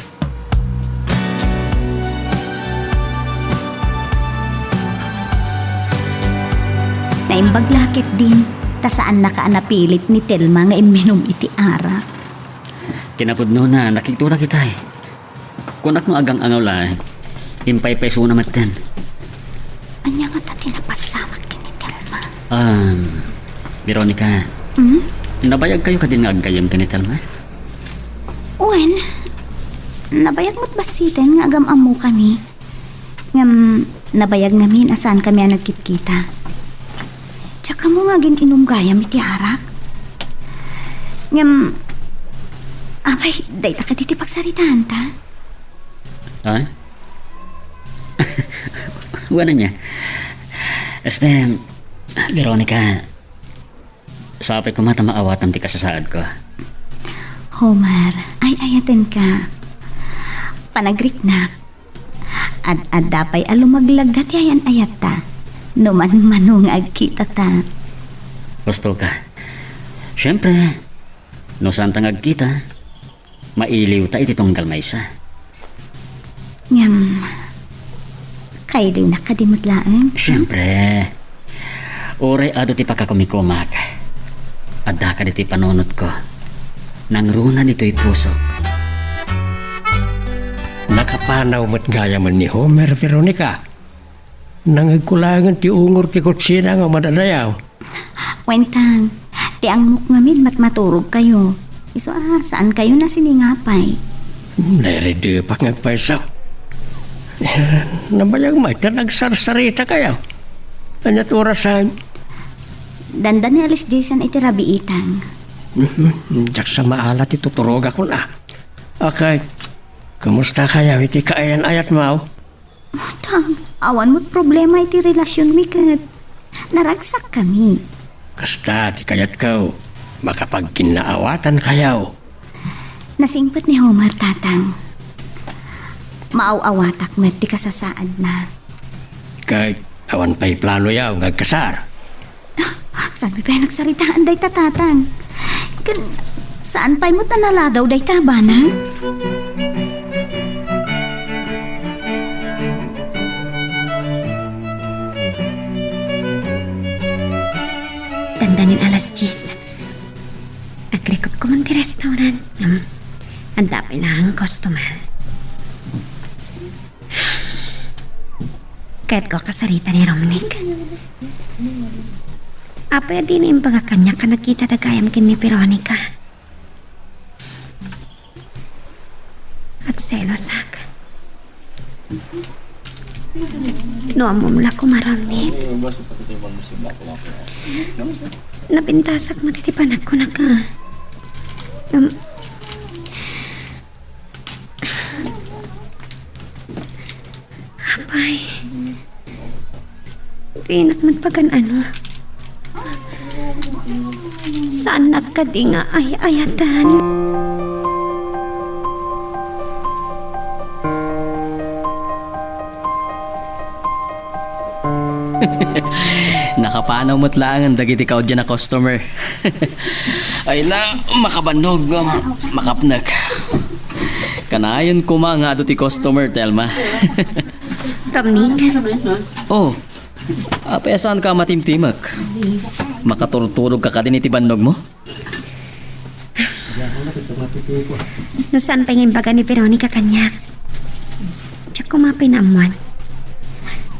Naimbag la ketdin, ta saannaka a napilit ni Telma nga imminum iti arak. Kinapudnona, nakigtotak itay. Kunak no agang-angaw laeng. Impaypaysona metten. Ania ngata ti napasamak ken ni Telma? Um, Veronica, Hmm? Nabayagkayo kadin nga aggayyem ken ni Telma? Wen, nabayag met bassiten nga agam-ammokami. Ngem nabayag ngamin a saankami a nagkitkita. Diak kamo nga agin-inum gayam iti arak. Ngem, apay, dayta kadi ti pagsaritaanta? Ha? Wen ania? Este, Veronica, sapay koma ta maawatam ti kasasaadko. Homer, ay-ayatenka. Panagriknak. Ad-adda pay a lumaglagda ti ayan-ayatta no manmano nga agkitata. Husto ka. Siempre, no saanta nga agkita, mailiwta iti tunggal maysa. Ngem, kailiwnak kadi met laeng? Siempre. Uray adu ti pakakumikumak, adda kadi ti panunotko. Nangruna ditoy pusok. Nakapanaw met gayamen ni Homer, Veronica. Nangegko laengen ti ungor ti kutsina nga madadayaw. Wen, Tang, ti angmok ngamin matmaturogkayo. Isu a, saankayo nasiningapay. Nairedepak nga agpayso. Eh, nabayag met ta nagsarsarita kayo. Ania ti orasan? Dandani alas diesen iti rabii, Tang. Mhm. Diak sa maala ti tuturogakon a. Okay. Kumusta kayo iti kaayan-ayatmo? Tang, awan met problema iti relasionmi ket naragsakkami. Kasta ti kayatko, makapagkinnaawatankayo. Nasingpet ni Homer, Tatang. Maaw-awatak met ti kasasaadna. Ket awan pay planoyo nga agkasar? Saan pay nagsaritaan dayta, Tatang? Ken saan pay met a naladaw dayta a banag? Dandanin alas dies. Agrikot ko man ti restaurant. Hmm. Adda pay laeng customer. Kayatko a kasarita ni Romnick. Apay a dina imbaga kaniak a nagkitada gayam ken ni Veronica? Agselosak. No ammom la koma, Romnick. Napintasak met iti panagkunaka. Nam-, Apay, dinak met pagan-ano. Saannak kadi nga ay-ayatan. Nakapanaw met laengen dagiti kaudyan a customer. Ay na, makabannog, makapnek. Kanayon koma nga adu ti customer, Telma. Romnick? Oh, apay a saanka a matimtimek? Makaturturogka kadin iti bannogmo? No saan pay nga imbaga ni Veronica kaniak, diak koma pay naammuan.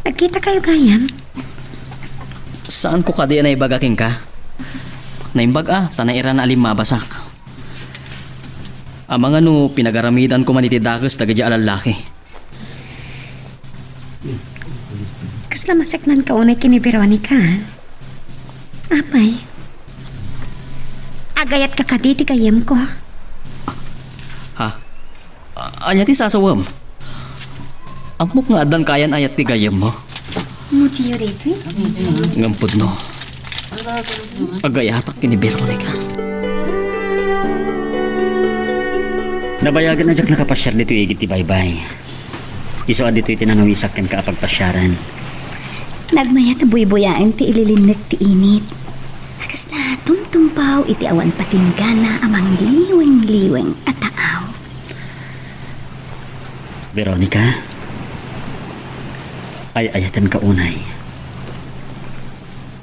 Nagkitakayo gayam? Saanko kadi a naibaga kenka? Naimbag a, ta nairana a limmabasak. Amangan no pinagaramidanko man iti dakes dagiti a lallaki. Kasla maseknanka unay ken ni Veronica, a? Apay? Agayatka kadi ti gayyemko? Ha? A-, ania ti sasawem? Ammok nga addan kaayan-ayat ti gayyemmo. Ngem pudno. Agayatak ken ni Veronica. Nabayagen a diak nakapasiar ditoy igid ti baybay. Isu a ditoy ti nangawisak kenka a pagpasiaran. Nagmayat a buybuyaen ti ililinnek ti init. Kasla tumtumpaw iti awan patinggana a mangliweng-liweng a taaw. Veronica, ay-ayatenka unay.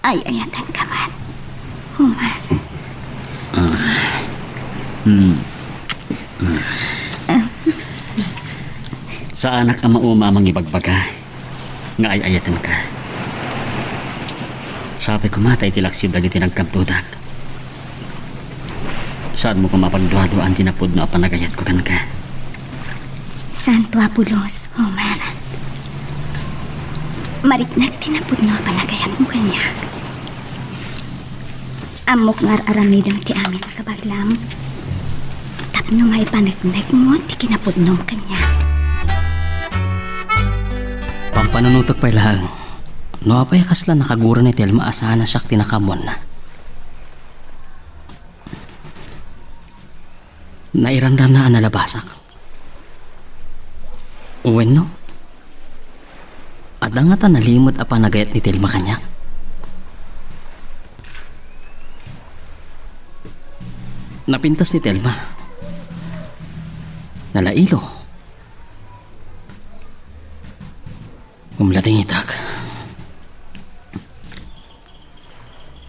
Ay-ayatenka met, Homer. Ah. Hmm. Saanak a mauma a mangibagbaga nga ay-ayatenka. Sapay koma ta iti laksid dagiti nagkabdudak, saanmo koma a pagduaduaan ti napudno a panagayatko kenka. Santo a pulos, Homer. Mariknak ti napudno a panagayatmo kaniak. Ammok nga ar-aramidem ti amin a kabaelam. Tapno maipaneknekmo ti kinapudnom kaniak. Pampanunotek pay laeng. No apay a kasla nakagura ni Telma a saan a siak ti nakaammoanna? Nairanranna a nalabasak. Wenno, adda ngata nalimed a panagayat ni Telma kaniak? Napintas ni Telma. Nalailo. Ngem ladingitak.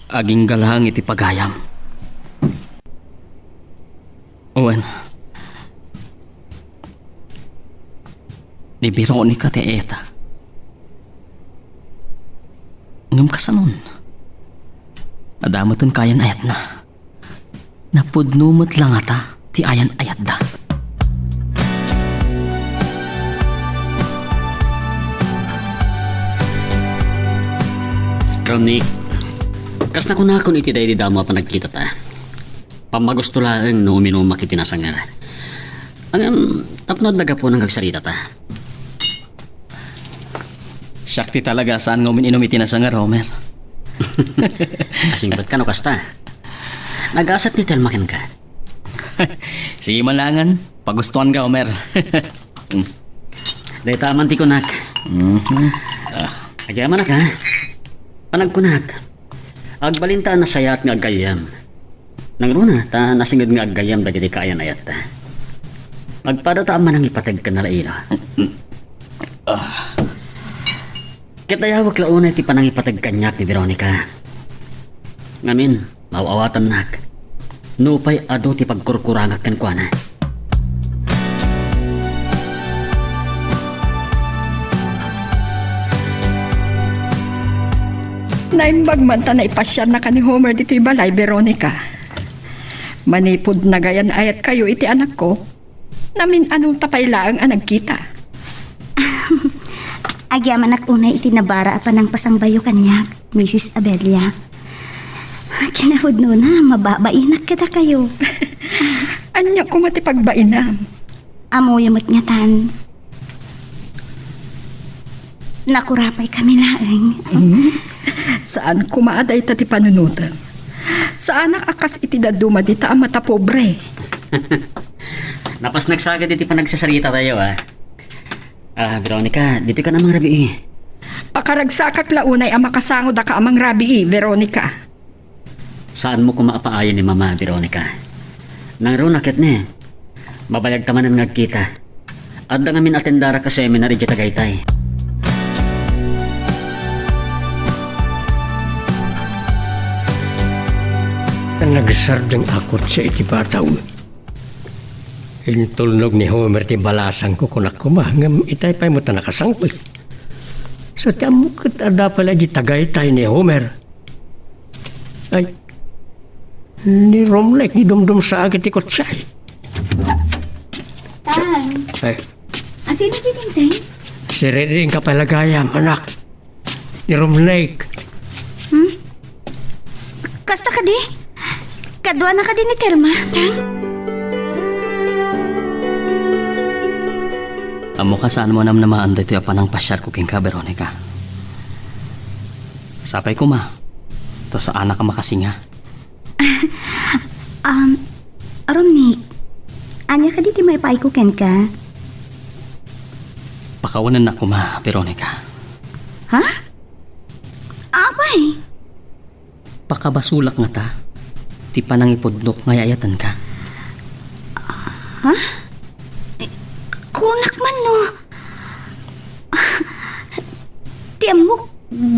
Agingga laeng iti pagayam. Wen, ni Veronica ti ayata. Ngem kasanon? Adda metten kayan-ayatna. Napudno met la ngata ti ayan-ayatda. Romney, kas nakunakon iti daydi damo a panagkitata, pammagusto laeng no uminumak iti nasanger. Ngem, tapno adda gapuna nga agsaritata. Siak ti talaga a saan nga umin-inum iti nasanger, Homer. Asingpet ka no kasta. Nagasat ni Telma kenka. Sige man laengen, pagustuanka, Homer. Dayta man ti kunak. Mhm. Ah. Agyamanak, ha? Panagkunak. Agbalinta a nasayaat nga aggayyem. Nangruna, ta nasinged nga aggayyem dagiti kaayan-ayatta. Agpadata a manangipateg ken nalailo. Ah. Ket ayawek la unay ti panangipateg kaniak ni Veronica. Ngamin, maaw-awatannak. Nupay adu ti pagkurkurangak kenkuana. Naimbag man ta naipasiarnaka ni Homer ditoy balay, Veronica. Manipud nagayan-ayatkayo iti anakko, namin-anonta pay laeng a nagkita. Agyamanak unay iti nabara a panangpasangbayo kaniak, Misis Abelia. Kinapudnona, mababainak kadakayo. Ania koma ti pagbainam? Ammoyo met ngatan. Nakurapaykami laeng. Hmm? Saan koma a dayta ti panunotem. Saanak a kas iti dadduma dita a matapobre. Napasnek sa ket iti panagsasaritatayo, a. Ah, Veronica, ditoy ka a mangrabii. Pakaragsakak la unay a makasango daka a mangrabii, Veronica. Saanmo koma a paayen ni Mama, Veronica. Nangruna ket ne, mabayagta manen nga agkita. Adda ngamin a tendara ken seminar idiay Tagaytay. Nagsardeng a kotse iti bataw. Intulnog ni Homer ti balasangko, kunak koma, ngem itay pay met a nakasangpet. Sa ti ammok ket adda pay la idiay Tagaytay ni Homer. Ay, ni Romlek, ni dumdumsaak iti kotse. Tang. Ay. Asino ti Tinteng? Siririing ka pay la gayam, anak. Ni Romlek. Hmm? Kasta kadi? Kaduana kadi ni Telma, Tang? Ammok a saanmo a namnamaan daytoy a panangpasiarko kenka, Veronica. Sapay koma, ta saanak a makasinga. Um, Romnick, ania kadi ti maipaayko kenka? Pakawanennak koma, Veronica. Ha? Apay? Pakabasolak ngata ti panangipudnok nga ay-ayatenka. Ha? Eh, kunak man no. Ti ammok,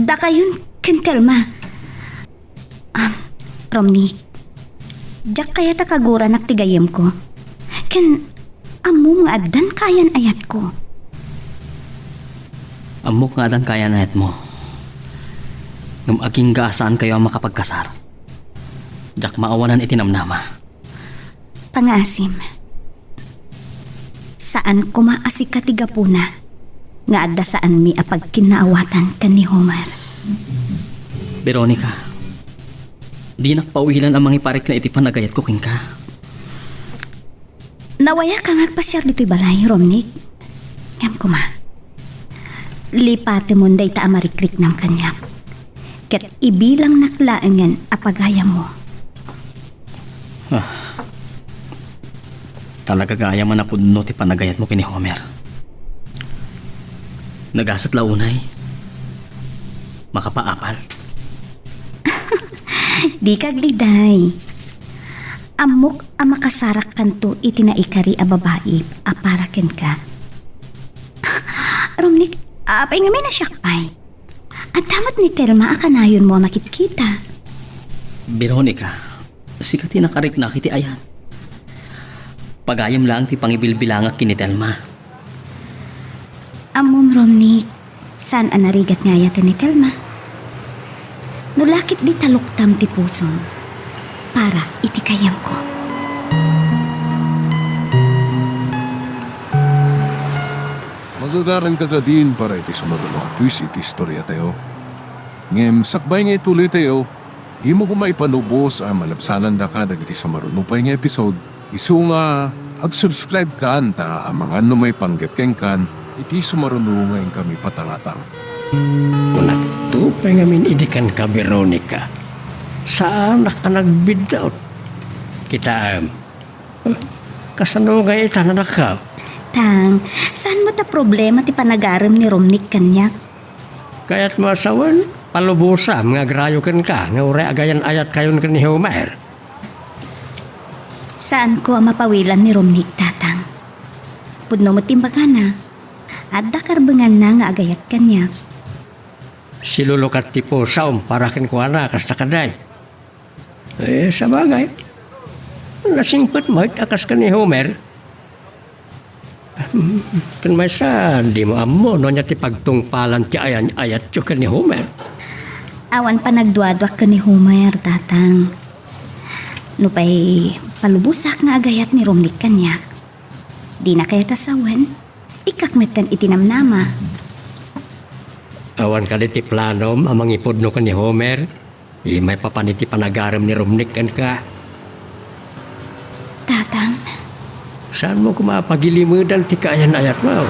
dakayon ken Telma. Ah, Romnick, diak kayat a kaguranak ti gayyemko. Ken ammom nga addan kayan-ayatko. Ammok nga addan kayan-ayatmo. Ngem agingga a saankayo a makapagkasar. Diak maawanan iti namnama. Pangaasim. Saan koma a sika ti gapuna nga adda saanmi a pagkinnaawatan ken ni Homer. Veronica, Dinak pawilan a mangiparikna iti panagayatko kenka. Nawayak nga agpasiar ditoy balay, Romnick. Ngem koma, lipatemon dayta a marikriknam kaniak, ket ibilangnak laengen a pagayammo. Ah. Talaga gayam a napudno ti panagayatmo ken ni Homer. Nagasat la unay. Makapaapal. Dika agdayday. Ammok a makasarakkanto iti naikari a babai a para kenka. Romnick, apay ngamin a siak pay? Adda met ni Telma a kanayonmo a makitkita. Veronica, sika ti nakariknak iti ayat. Pagayam laeng ti pangibilbilangak ken ni Telma. Ammom, Romnick, saan a narigat nga ayaten ni Telma. No la ketdi taluktam ti pusom para iti gayyemko. Magagaranka kadin para iti sumaruno a twist iti istoriatayo. Ngem sakbay nga ituloytayo, dimo koma ipalubos a malabsanandaka dagiti sumaruno pay nga episode, isu nga ag-subscribe kan ta amangan no maipanggep kenkan iti sumaruno nga inkami patangatang. Kunakto pay ngamin idi kenka, Veronica. Saanak a nagbiddaut. Kitaem. Kasano nga itan, anakko? Tang, saan met a problema ti panagarem ni Romnick kaniak? Kayatmo a sawen, palubosam nga agrayo kenka nga uray agayan-ayatkayon ken ni Homer. Saanko a mapawilan ni Romnick, Tatang. Pudno met ti imbagana. Adda karbenganna nga agayat kaniak. Silulukat ti pusom para kenkuana, kasta kadi? Eh, sabagay. Nasingpet met a kas ken ni Homer. Ken maysa, dimo ammo no ania ti pagtungpalan ti ayan-ayatyo ken ni Homer. Awan panagduaduak ken ni Homer, Tatang. Nupay palubosak nga agayat ni Romnick kaniak, dina kayat a sawen, ikkak metten iti namnama. Awan kadi ti planom a mangipudno ken ni Homer? Maipapan iti panagarem ni Romnick kenka. Tatang. Saanmo koma a pagilimedan ti kaayan-ayatmo?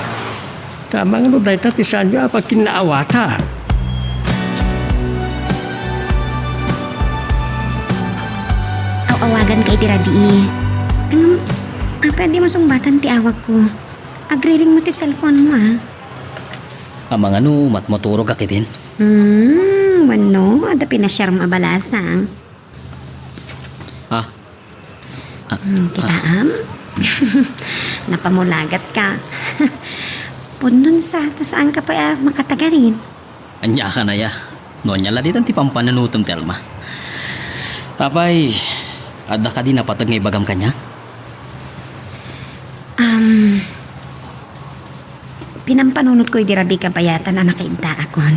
Ta mangano dayta ti saanyo a pagkinnaawatan? Aw-awaganka iti rabii. Ngem, apay a dimo sungbatan ti awagko? Agriring mo ti cellphone mo, ah. Amangan no matmaturogak itin? Hmm, wenno, adda pinasiarmo a balasang. Ah. Ah, hmm, ah. Kitaem? Napamulagat ka. Pudnon sa, ta saan ka pay a makatagarin. Ania ka naya? No ania la ditan ti pampanunotem, Telma. Apay, adda kadi napateg nga ibagam kaniak? Um, pinampanunotko idi rabii kabayatan a nakaintaakon.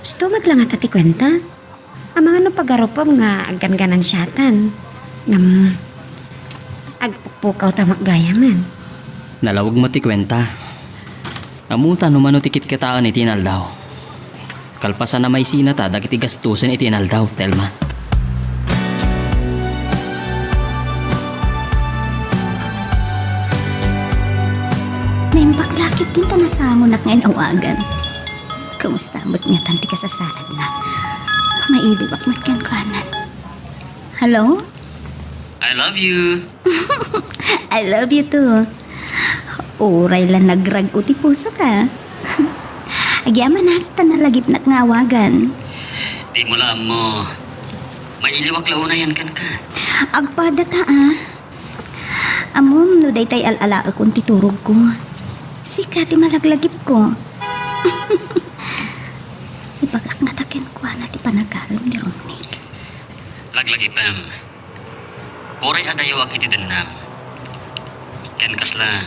Gusto met la ngata ti kuenta? Amangan no pagarupem nga agganganansiatan. Ngem, agpukpukaw ta met gayamen. Nalawag met ti kuenta. Ammota no mano ti kitkitaen iti inaldaw. Kalpasan a maisinata dagiti gastusen iti inaldaw, Telma. Naimbag la ketdin ta nasangonak nga inawagan. Kumusta met ngatan ti kasasaladna? Mailiwak met kenkuana. Hello? I love you. I love you too. Uray la nagrag-o ti pusoka. Agyamanak ta nalagipnak nga awagan. Dimo la ammo. Mailiwak la unayen kenka. Agpadaka, ah. Ammom no daytay al-alaekon ti turogko. Sika ti malaglagipko. Ibagak ngata kenkuana ti panagarem ni Romnick. Laglagipem. Uray adayawak iti dennam. Ken kasla,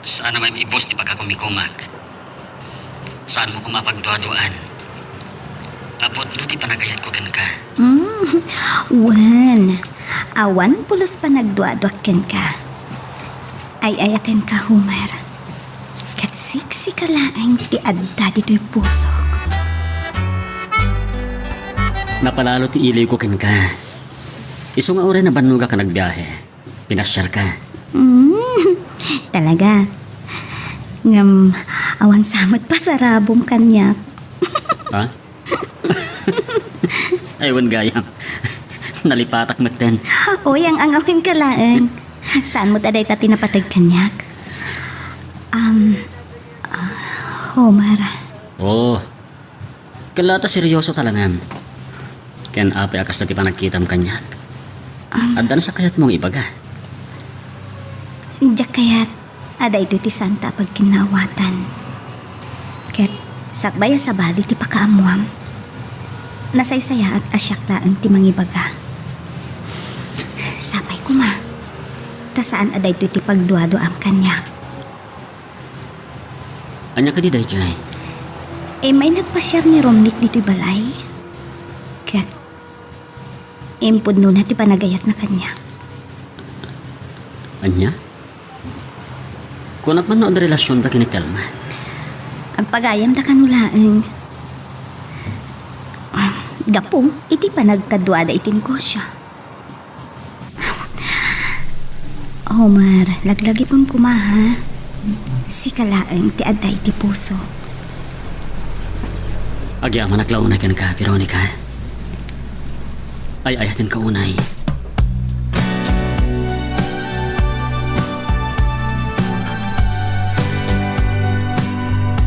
saan a maim-ibus ti pagkakumikumak. Saanmo koma a pagduaduaan. Apudno ti panagayatko kenka. Mm, wen, awan pulos panagduaduak kenka. Ay-ayatenka, Homer. Ket siksika laeng ti adda ditoy pusok. Napalalo ti iliwko kenka. Isu nga uray nabannogak a nagbiahe, pinasiarka. Mm, talaga. Ngem, awan sa met pasarabom kaniak. Ha? Ay, wen gayam. Nalipatak metten. Uy, ang-angawin ka laeng. Saan mo ta dayta ti napateg kaniak? Um, ah, Homer. Oo. Kella ta serioso ka laeng. Ken apay a kasta ti panagkitam kaniak? Um, Adda sa kayatmo nga ibaga? Diak kayat a daytoy ti saanta a pagkinnaawatan. Ket sakbay a sabali ti pakaammoam, nasaysayaat a siak laeng ti mangibaga. Sapay koma, ta saan a daytoy ti pagduaduaam kaniak. Ania kadi daydiay? Immay nagpasiar ni Romnick ditoy balay. Ket impudnona ti panagayatna kaniak. Ania? Kunak man no adda relasionda ken ni Telma? Agpagayamda kano laeng. Gapu iti panagkaduada iti negosio. Homer, laglagipem koma, ha? Sika laeng ti adda iti puso. Agyamanak la unay kenka, Veronica. Ay-ayatenka unay.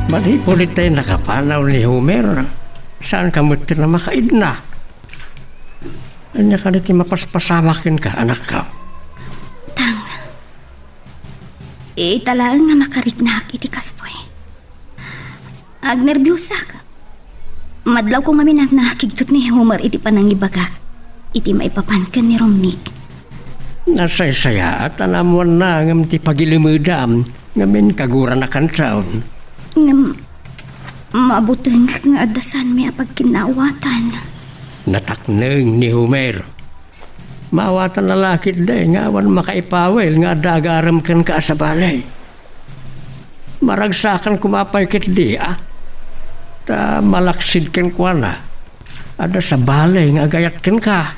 Manipud itay nakapanaw ni Homer, saanka met ti makaidna? Ania kadi ti mapaspasamak kenka, anakko? Tang, ita laeng nga makariknaak iti kastoy. Agnerbiosak. Madlawko ngamin a nakigtot ni Homer iti panangibagak iti maipapan ken ni Romnick. Nasaysayaat a naammoanna ngem ti pagilimedam, ngamin kagurana kantaon. Ngem, mabutengak nga adda saanmi a pagkinnaawatan. Natakneng ni Homer. Maawatanna la ketdi nga awan makaipawil nga adda agarem kenka a sabali. Maragsakan koma pay ketdi, a? Ta malaksid kenkuana, adda sabali nga agayat kenka.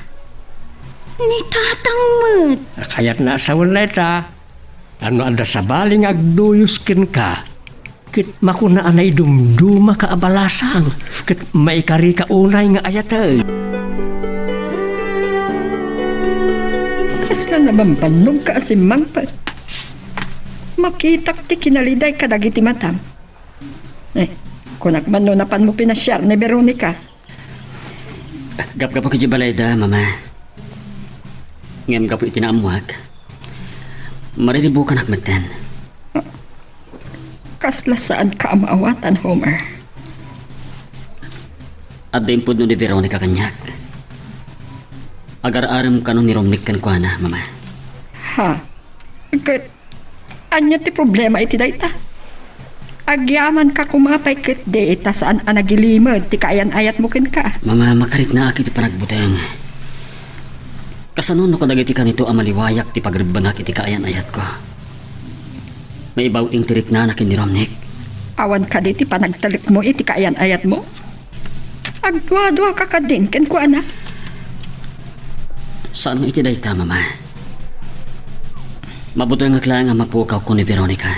Ni Tatang met. Kayatna a sawen dayta. Ta no adda sabali nga agduyos kenka, ket makuna a naidumdumaka a balasang, ket maikarika unay nga ayaten. Kasla nabambannogka a simmangpet. Makitak ti kinaliday kadagiti matam. Eh, kunak man no napanmo pinasiar ni Veronica. Gapgapu iti balayda, Mama. Ngem gapu iti naammoak, mariribukanak metten. Kasla saanka a maawatan, Homer. Adda impudno ni Veronica kaniak. Agar-arem kano ni Romnick kenkuana, Mama. Ha? Ket ania ti problema iti dayta? Agyamanka koma pay ketdi ta saan a nagilimed ti kaayan-ayatmo kenka. Mama, makariknaak iti panagbuteng. Kasano no kadagiti kanito a maliwayak ti pagrebbengak iti kaayan-ayatko? Maibaw-ing ti riknana ken ni Romnick. Awan kadi ti panagtalekmo iti kaayan-ayatmo? Agduaduaka kadin kenkuana? Saan nga iti dayta, Mama. Mabutengak laeng a mapukawko ni Veronica.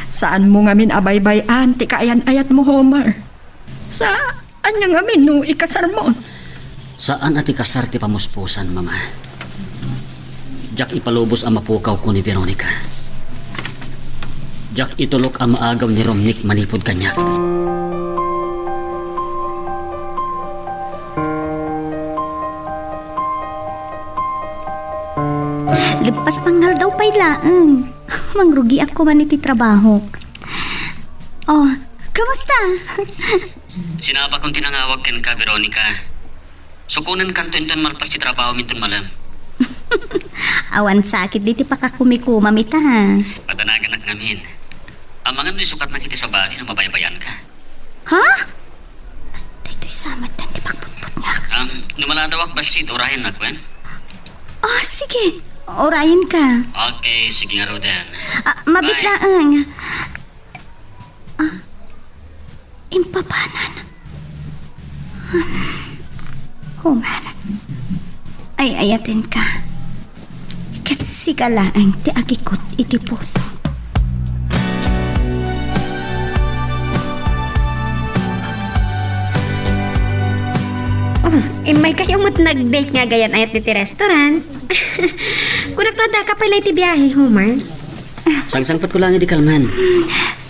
Saanmo ngamin a baybay-an ti kaayan-ayatmo, Homer. Sa ania ngamin no ikasarmon? Saan a ti kasar ti pamuspusan, Mama. Diak ipalubos a mapukawko ni Veronica. Diak itulok a maagaw ni Romnick manipud kaniak. Lepas pangngaldaw pay laeng. Mangrugiak koma iti trabahok. Oh, kumusta? Sinapakon ti nangawag kenka, Veronica. Sukonenkanto inton malpas ti trabahom inton malem. Awan sakit diti pakakumikumam ita, ha? Padanaganak ngamin. Amangan no isukatnak iti sabali no mabaybayanka. Ha? Daytoy sa met ti pagbutbutngak. Um, no maladawak bassit, urayennak, wen? Oh, sige. Urayenka. Okay, sige ngaruden. Ah, mabit Bye. laeng. Ah, impapanan. Homer, ay-ayatenka. Ket sika laeng ti agikut iti puso. Oh, immay kayo met nag-date nga agayan-ayat ditoy restaurant. Kunak no addaka pay laeng iti biahe, Homer. Sangsangpetko laeng idi kalman.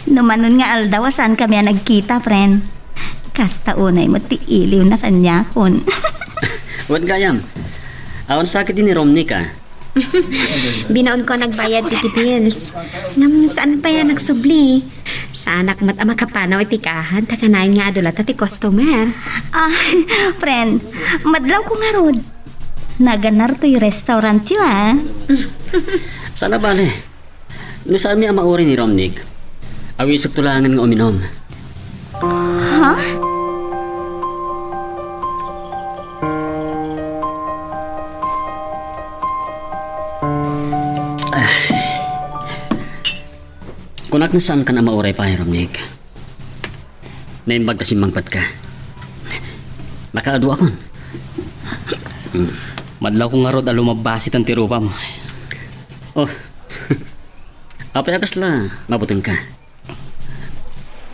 No manon nga aldaw a saankami a nagkita, friend. Kasta unay met ti iliwna kaniakon. Wen gayam, awan sakit ni Romney ka. Binaonko a nagbayad iti bills. Ngem saan pay a nagsubli. Saanak met a makapanaw iti kaahan ta kanayon nga adu latta ti customer. Ah, friend, madlawko ngarud. Naganar toy restaurantyo, ah. Saan a bale. No saanmi a mauray ni Romney, awisekto laengen nga uminom. Ha? Ah. Kunak no saankan a mauray pay, Romney. Naimbag ta simmangpetka. Nakaadu akon. Madlawko ngarud a lumabbasiten ti rupam. Oh. Apay a kasla mabutengka?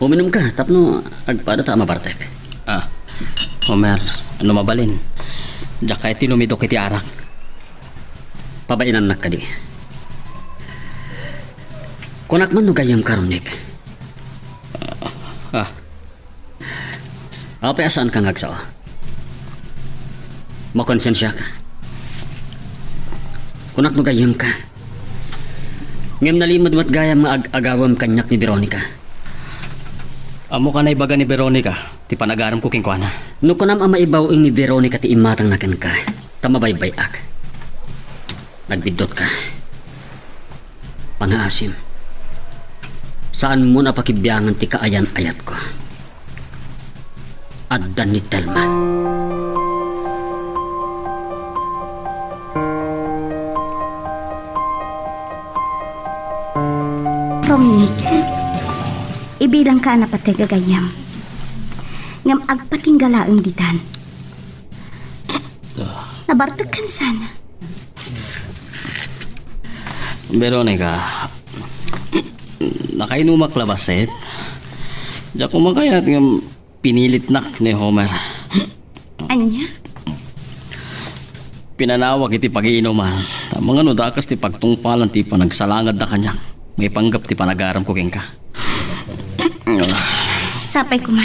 Uminumka tapno agpada ta a mabartek. Ah, Homer, no mabalin, diak kayat ti lumidok iti arak. Pabainannak kadi. Kunak man no gayyemka, Romney. Ah. Apay a saanka nga agsao? Makonsensiaka. Kunak no gayyemka. Ngem nalimed met gayam nga ag-agawem kaniak ni Veronica. Ammok a naibaga ni Veronica ti panagaramko kenkuana. No kunam a maibaw-ing ni Veronica ti imatangna kenka, ta mabaybay-ak. Nagbiddutka. Pangaasim. Saanmon a pakibiangan ti kaayan-ayatko. Adda ni Telma. Romney, ibilangka a napateg a gayyem. Ngem agpatingga laeng ditan. Nabartekkan sana. Veronica, nakainumak la bassit. Diak makayat ngem pinilitnak ni Homer. Ania? Pinanawak iti pagiinuman. Amangan no dakes ti pagtungpalan ti panagsalangadda kaniak. Maipanggep ti panagaramko kenka. Sapay koma.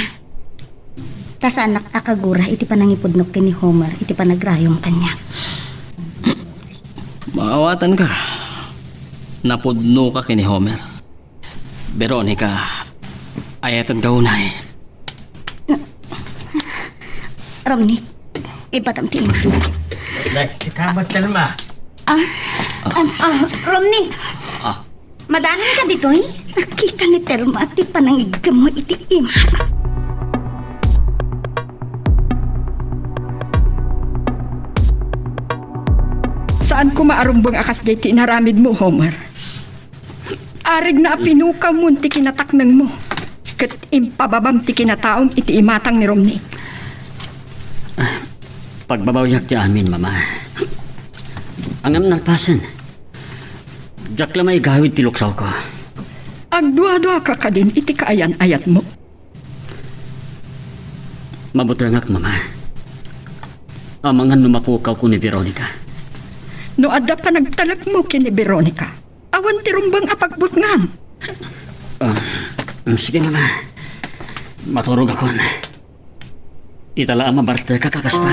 Ta saanak a kagura iti panangipudnok ken ni Homer iti panagrayom kaniak. Maawatanka. Napudnoka ken ni Homer. Veronica, ayatenka unay. Romney, ibatam ti ima. Nay, ikamat, Telma. Ah, ah, ah, Romney. Ah. Madanonka ditoy? Nakita ni Telma ti panangiggemmo iti ima. Saan koma a rumbeng a kasdiay ti inaramidmo, Homer. Arigna a pinukamon ti kinataknengmo, ket impababam ti kinataom iti imatang ni Romney. Ah, pagbabawiak ti amin, Mama. Ngem nalpasen, diak la maigawid ti luksawko. Agduaduaka kadin iti kaayan-ayatmo. Mabutengak, Mama. Amangan no mapukawko ni Veronica. No adda panagtalekmo ken ni Veronica, awan ti rumbeng a pagbutngam. Ah, mm, sige, Mama. Maturogakon. Ita la a mabartekak a kasta.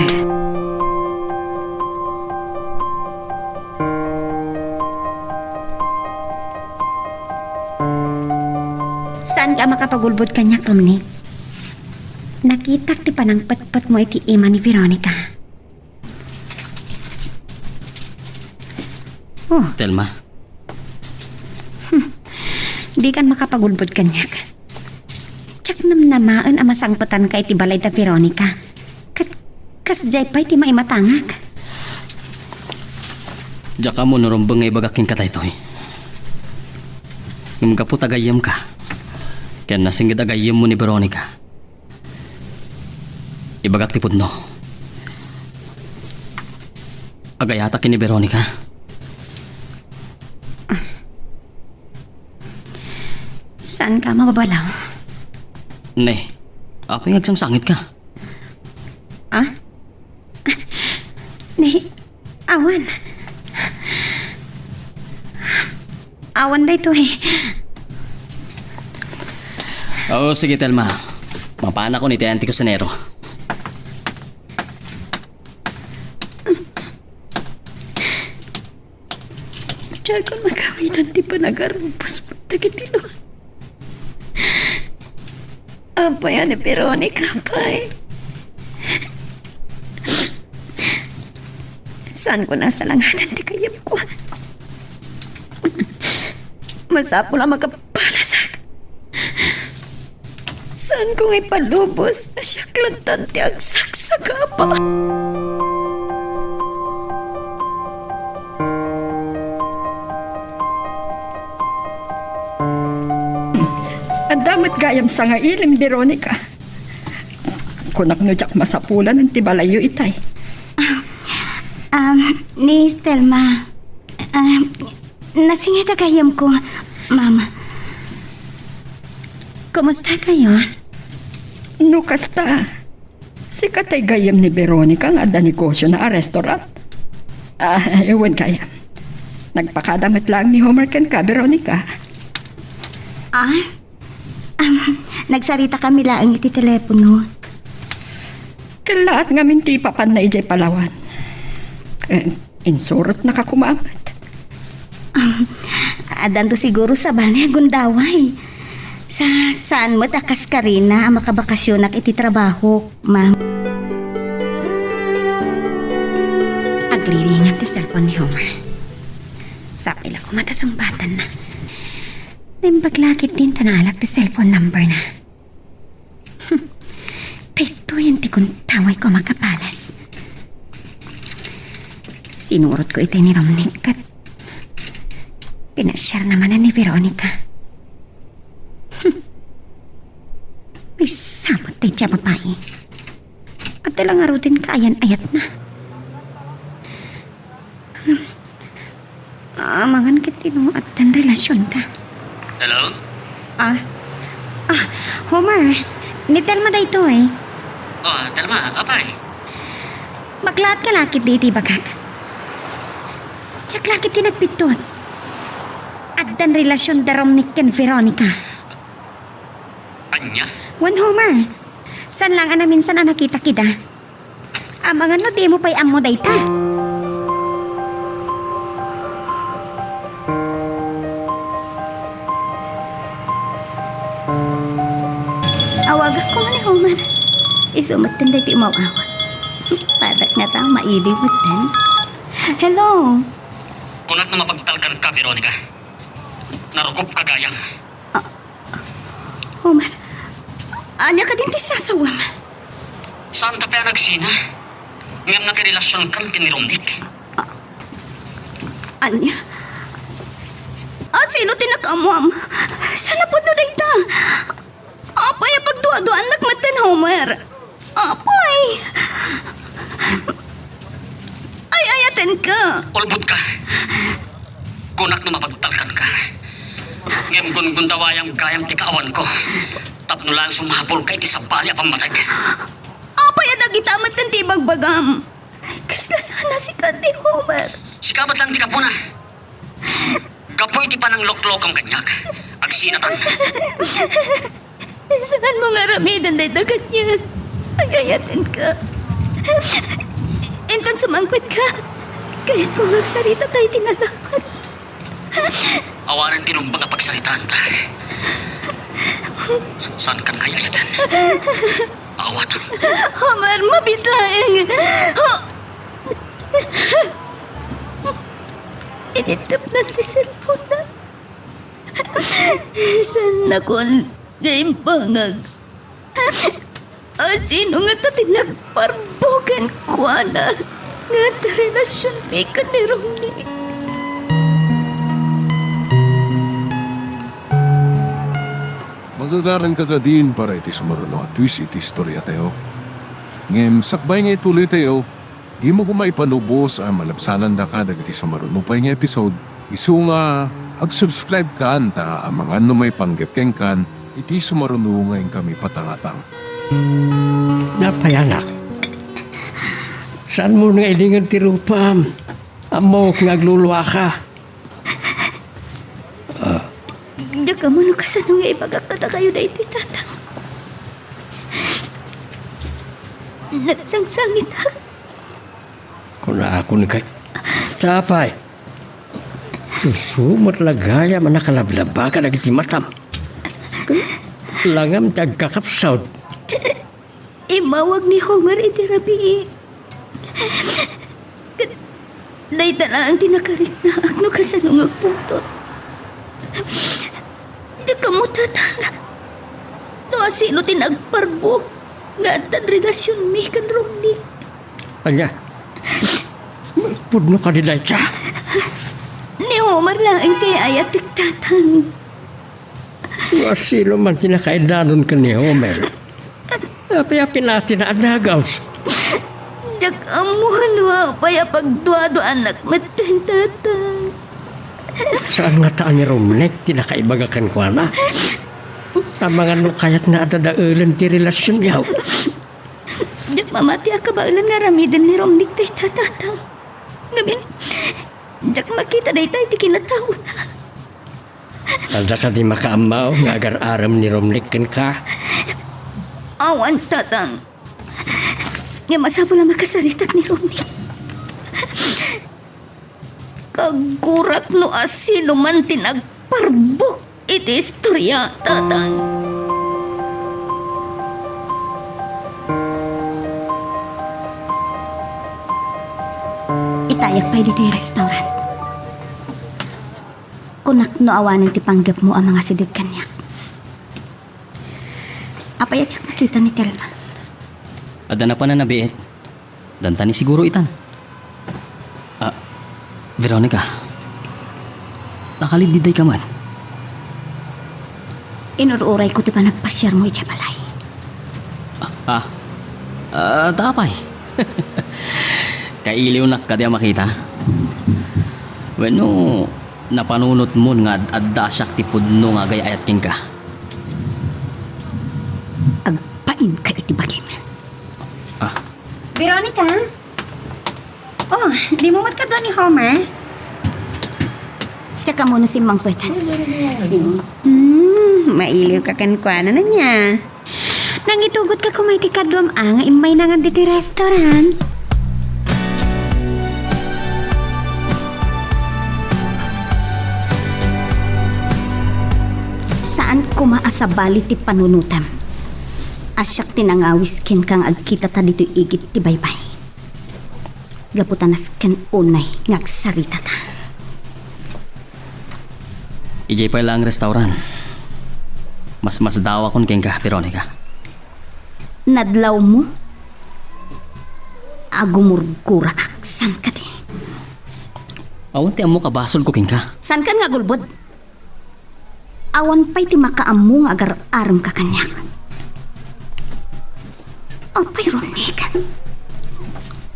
Saanka a makapagulbod kaniak, Romney. Nakitak ti panangpetpetmo iti ima ni Veronica. Oh. Telma. Hmm. Dikan makapagulbod kaniak. Diak namnamaen a masangpetanka iti balay da Veronica. Ket kasdiay pay ti maimatangak. Diak ammo no rumbeng nga ibagak kenka daytoy. Ngem gapu ta gayyemka, ken nasinged a gayyemmo ni Veronica, ibagak ti pudno. Agayatak ken ni Veronica. Saanka a mababalaw? Ne, apay nga agsangsangitka? Ah? Ne, awan. Awan daytoy. O, sige, Telma. Mapanakon iti ayan ti kusinero. Diakon makawidan ti panagarubos dagiti luan. Apay a ni Veronica, apay? Saanko nasalangadan ti gayyemko. Masapul a makapalasak. Saanko nga ipalubos a siak latta ti agsaksakaba. Adda met gayam sangaili, Veronica. Kunak no diak masapulan ti balayyo itay. Ah, um, ni Telma. Ah, nasingit a gayyemko, Mama. Kumusta kayo? No kasta, sika tay gayyem ni Veronica nga adda negosiona a restaurant. Ah, wen gayam. Nagpakada met laeng ni Homer kenka, Veronica. Ah? Um, nagsarita kami laeng iti telepono. Kellaat ngamin ti ipapanna idiay Palawan. Eh, insurotnaka koma met. Um, addanto siguro sabali a gundaway. Sa, saan met a kas karina a makabakasionak iti trabahok, ma'am. Agriringat ti cellphone ni Homer. Sapay la koma ta sungbatanna. Naimbag la ketdin ta naalak ti cellphone number na. Hmm. Daytoyen ti gundawayko a makapalas. Sinurotko itay ni Romnick ket pinasiarna manen ni Veronica. Hmm. Maysa met daydiay a babai. Adda la ngaruden kaayan-ayatna. Amangan ket ti no addan relasionda. Hello? Ah. Ah, Homer, ni Telma daytoy. Oh, Telma, apay? Maglaat ka la ketdi iti ibagak. Diak la ketdi nagbiddut. Addan relasionda Romnick ken Veronica. Ania? Wen, Homer, saan laeng a naminsan a nakitak ida. Amangan no dimo pay ammo dayta. Awagak koma ni Homer. Isu metten daytoy umaw-awag. Padak ngata, mailiw metten. Hello? Kunak no mapagtalkanka, Veronica. Narukopka gayam. Ah, Homer, ania kadin ti sasawem? Saanta pay a nagsina? Ngem nakirelasionkan ken ni Romnick? Ah, ania? Ah, sino ti nakaammoam? Saan a pudno dayta? Apay a pagduaduaannak metten, Homer? Apay! Ay-ayatenka! Ulbodka! Kunak no mapagtalkanka. Ngem gungundawayam gayam ti kaawanko tapno laeng sumapulka iti sabali a pammateg. Apay a dagita metten ti ibagbagam? Kasla saan a sika ni Homer. Sika met laeng ti gapuna. Gapu iti panangloklokom kaniak, agsinatan. Saanmo nga aramiden dayta kaniak. Ay-ayatenka. Inton sumangpetka, kayatko nga agsarita ta iti nalapat. Awanen ti naimbag a pagsaritaanta. Saankan nga ay-ayaten. Awatam. Homer, mabiit laeng. Ho- Initepna ti cellphone-na. Saannakon nga imbangag. Asino ngata ti nagparbo kenkuana nga adda relasionmi ken ni Romnick? Magagaranka kadin para iti sumaruno a twist iti istoriatayo. Ngem sakbay nga ituloytayo, dimo koma ipanubos a malabsanandaka dagiti sumaruno pay nga episode, isu nga ag-subscribe kan ta amangan no maipanggep kenkan iti sumaruno nga inkami patangatang. Napay, anak. Saanmo nga ilinged ti rupam? Ammok nga agluluaka. Diak ammo no kasano nga ibagak kadakayo daytoy, Tatang. Nagsangsangitak. Kunakon kay, apay, isu met la gayam a nakalablaba kadagiti matam. Langam ti agkakapsut. Immawag ni Homer iti rabii. Ket dayta laeng ti nakariknaak no kasano nga agpungtot. Diak ammo, Tatang, no asino ti nagparbo nga addan relasionmi ken Romney. Ania? Pudno kadi dayta? Ni Homer laeng ti ay-ayatek, Tatang. Asino man ti nakaiddanon ken ni Homer? Apay a pinatina a dagus? Diak ammo no apay a pagduaduaannak metten, Tatang. Saan ngata a ni Romnick ti nakaibaga kenkuana? Amangan no kayatna a dadaelen ti relasionyo? Diak mamati a kabaelan nga aramiden ni Romnick dayta, Tatang. Ngamin, diak makita dayta iti kinataona. Adda kadi makaammo nga agar-arem ni Romnick kenka? Awan, Tatang. Nga masapul a makasaritak ni Romnick. Kaggurak no asino man ti nagparbo iti istoria, Tatang. Itayak pay ditoy restaurant. Kunak no awanen ti panggepmo a mangasideg kaniak. Apay a diak nakita ni Telma? Adda napan a nabiit. Danta ni siguro itan. Ah, Veronica. Nakaliddiday ka met. Inur-urayko ti panagpasiarmo idiay balay. Ah, ah, ah, ta apay? Kailiwnak kadi a makita? Wenno, napanunotmon nga ad-adda a siak ti pudno nga agay-ayat kenka? Agpainka iti bagim. Ah. Veronica? Oh, dimo met kadua ni Homer? Diak ammo no simmangpet. Hmm, mailiwka kenkuana, ania? Nangitugotka koma iti kaduam a nga immaynangan ditoy restaurant. Saan koma a sabali ti panunotem a siak ti nangawis kenka nga agkitata ditoy igid ti baybay. Gapu ta nasken unay nga agsaritata. Idiay pay laeng restaurant. Masmasdawakon kenka, Veronica. Nadlawmo? Agumurguraak, saan kadi? Awan ti ammok a basolko kenka. Saankan nga agulbod? Awan pay ti makaammo nga agar-aremka kaniak. Apay, Romnick?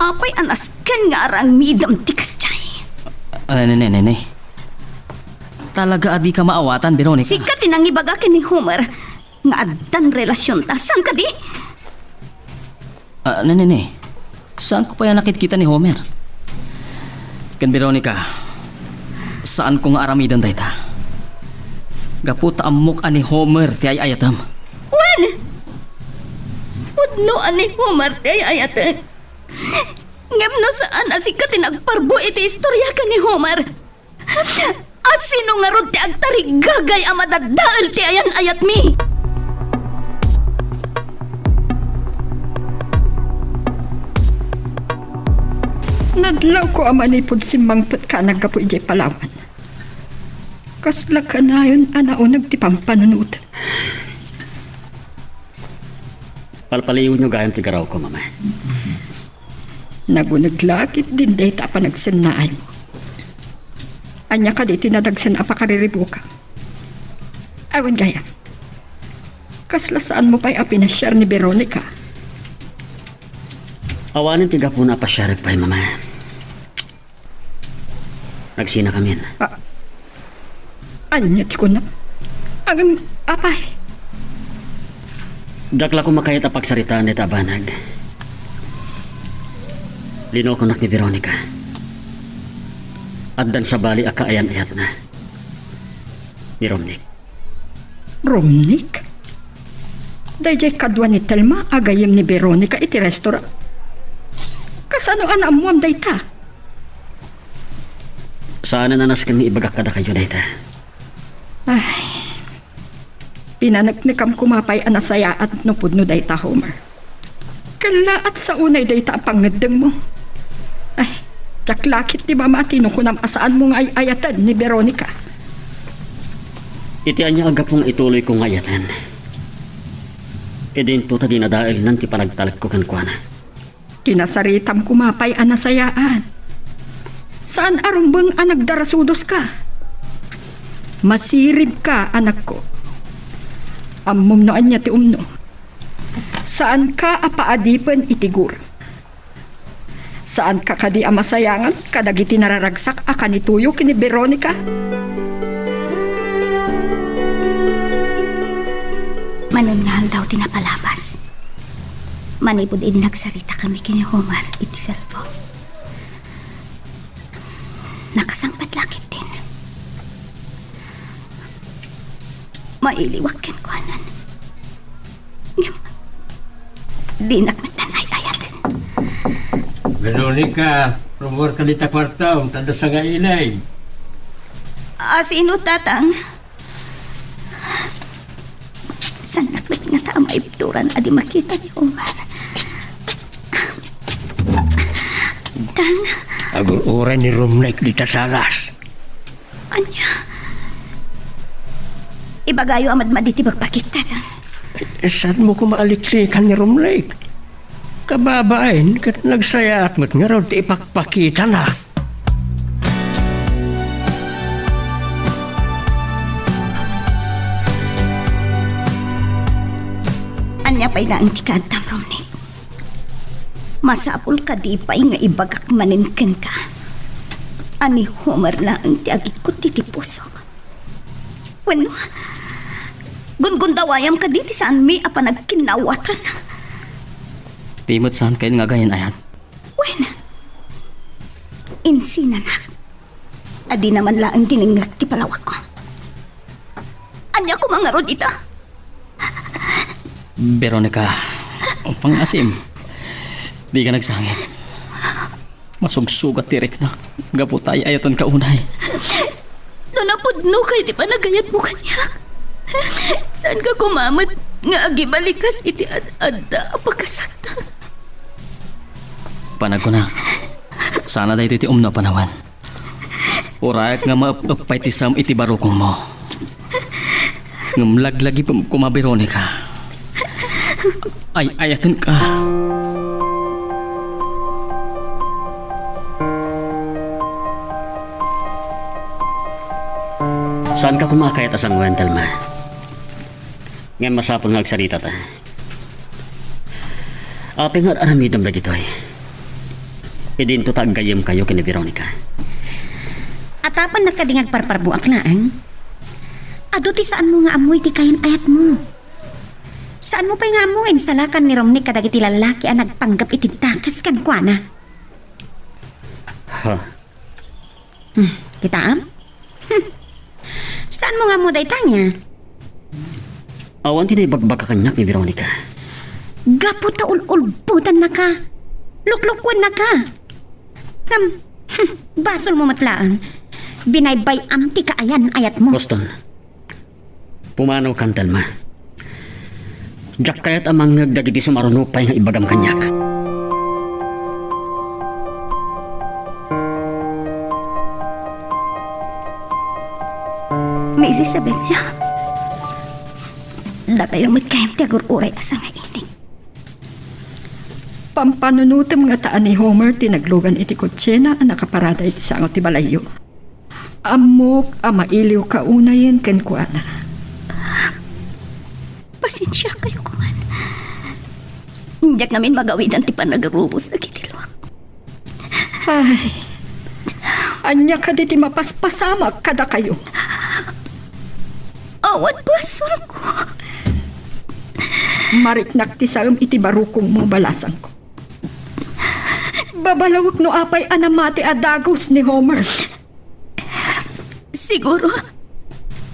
Apay a nasken nga aramidem ti kasdiay? Ah, ne, ne, ne, ne. Talaga a dika maawatan, Veronica. Sika ti nangibaga ken ni Homer nga addan relasionta. Saan kadi? Ah, ne, ne, ne. Saanko pay a nakitkita ni Homer. Ken Veronica, saanko nga aramiden dayta. Gapu ta ammok a ni Homer ti ay-ayatem. Wen! Pudno a ni Homer ti ay-ayatek. Ngem no saan a sika ti nagparbo iti istoriaka ni Homer, asino ngarud ti agtarigagay a madadael ti ayan-ayatmi? Nadlawko a manipud simmangpetka a naggapu idiay Palawan. Kasla kanayon a nauneg ti pampanunot. Palpaliiwenyo gayam ti garawko, Mama. Naguneg la ketdin dayta a panagsennaaymo. Ania kadi ti nadagsen a pakariribukam? Awan gayam. Kasla saanmo pay a pinasiar ni Veronica? Awanen ti gapuna a pasiarek pay, Mama. Nagsinakamin. A-, ania ti kuna? Agam, apay. Diak la koma kayat a pagsaritaan dayta a banag. Linokonak ni Veronica. Addan sabali a kaayan-ayatna ni Romnick. Romnick? Daydiay kadua ni Telma a gayyem ni Veronica iti restaurant. Kasano a naammuam dayta? Saanen a nasken nga ibagak kadakayo dayta. Ay, pinaneknekam koma pay a nasayaat no pudno dayta, Homer. Kellaat sa unay dayta a pangngeddengmo. Ay, diak la ketdi mamati no kunam a saanmo nga ay-ayaten ni Veronica. Iti ania a gapu nga ituloyko nga ayaten? Idinto ta dinadaelnan ti panagtalekko kenkuana. Kinasaritam koma pay a nasayaat. Saan a rumbeng a nagdarasudoska. Masiribka, anakko. Ammom no ania ti umno. Saanka a paadipen iti gurem. Saanka kadi a masayangan kadagiti nararagsak a kanituyo ken ni Veronica? Manen nga aldaw ti napalabas, manipud idi nagsaritakami ken ni Homer iti cellphone, nakasangpet la ketdin. Mailiwak kenkuanan. Ngem, dinak met ay-ayaten. Veronica, rummuarka dita kuartom, ta adda sangaileg. A, sino, Tatang? Saannak met ngata a maibturan a di makita ni Omar. Tang. Agur-uray ni Romnick dita salas. Ania? Ibagayo a madmadi ti bakbakik, Tatang. Saanmo koma a liklikan ni Romnick? Kababain ket nagsayaat met ngarud ti ipakpakitana. Ania pay laeng ti kaaddam, Romnick? Masapul kadi pay nga ibagak manen kenka a ni Homer laeng ti agikkutti ti pusom? Wenno, gungundawayam kadi ti saanmi a panagkinnawatan? Ti met saan kayon nga agayan-ayat? Wen, insinanak a dina man laeng dinengngeg ti palawagko. Ania koma ngarud ita? Veronica, pangasim, dika nagsangit. Masugsugat ti riknak gapu ta ay-ayatenka unay. No napudnoka iti panagayatmo kaniak, saanka koma met nga agibalikas iti ad-adda a pakasaktan? Panagkunak, sana daytoy ti umno a panawen. Urayak nga maep-ep pay ti sam iti barukongmo. Ngem laglagipem koma, Veronica. Ay-ayatenka. Saanka koma a kayat a sanguen, Telma. Ngem masapul nga agsaritata. Apay nga ar-aramidem dagitoy? Idinto ta aggayyemkayo ken ni Veronica. Atapennak kadi nga agparparbuak laeng? Adu ti saanmo nga ammo iti kayan-ayatmo. Saanmo pay nga ammo nga insalakan ni Romnick kadagiti lallaki a nagpanggep iti dakes kenkuana? Ha? Hmm, kitaem? Hmm. Saanmo nga ammo dayta nia? Awan ti naibagbagak kaniak ni Veronica. Gapu ta ul-ulbodannaka, luklukuennaka. Ngem, hmm, basolmo met laeng. Binaybay-am ti kaayan-ayatmo. Boston. Pumanaw kan, Telma. Diak kayat a mangngeg dagiti sumaruno pay nga ibagam kaniak. Miss Isabella, dakayo met gayam ti agur-uray a sangainig. Pampanunotem ngata a ni Homer ti naglugan iti kotsena a nakaparada iti sango ti balayyo. Ammok a mailiwka unayen kenkuana. Pasensiakayo koma. Diak ngamin magawidan ti panagarubos dagiti luak. Ay, ania kadi ti mapaspasamak kadakayo? Awan basolko. Mariknak ti saem iti barukongmo, balasangko. Babalawek no apay a namati a dagus ni Homer. Siguro,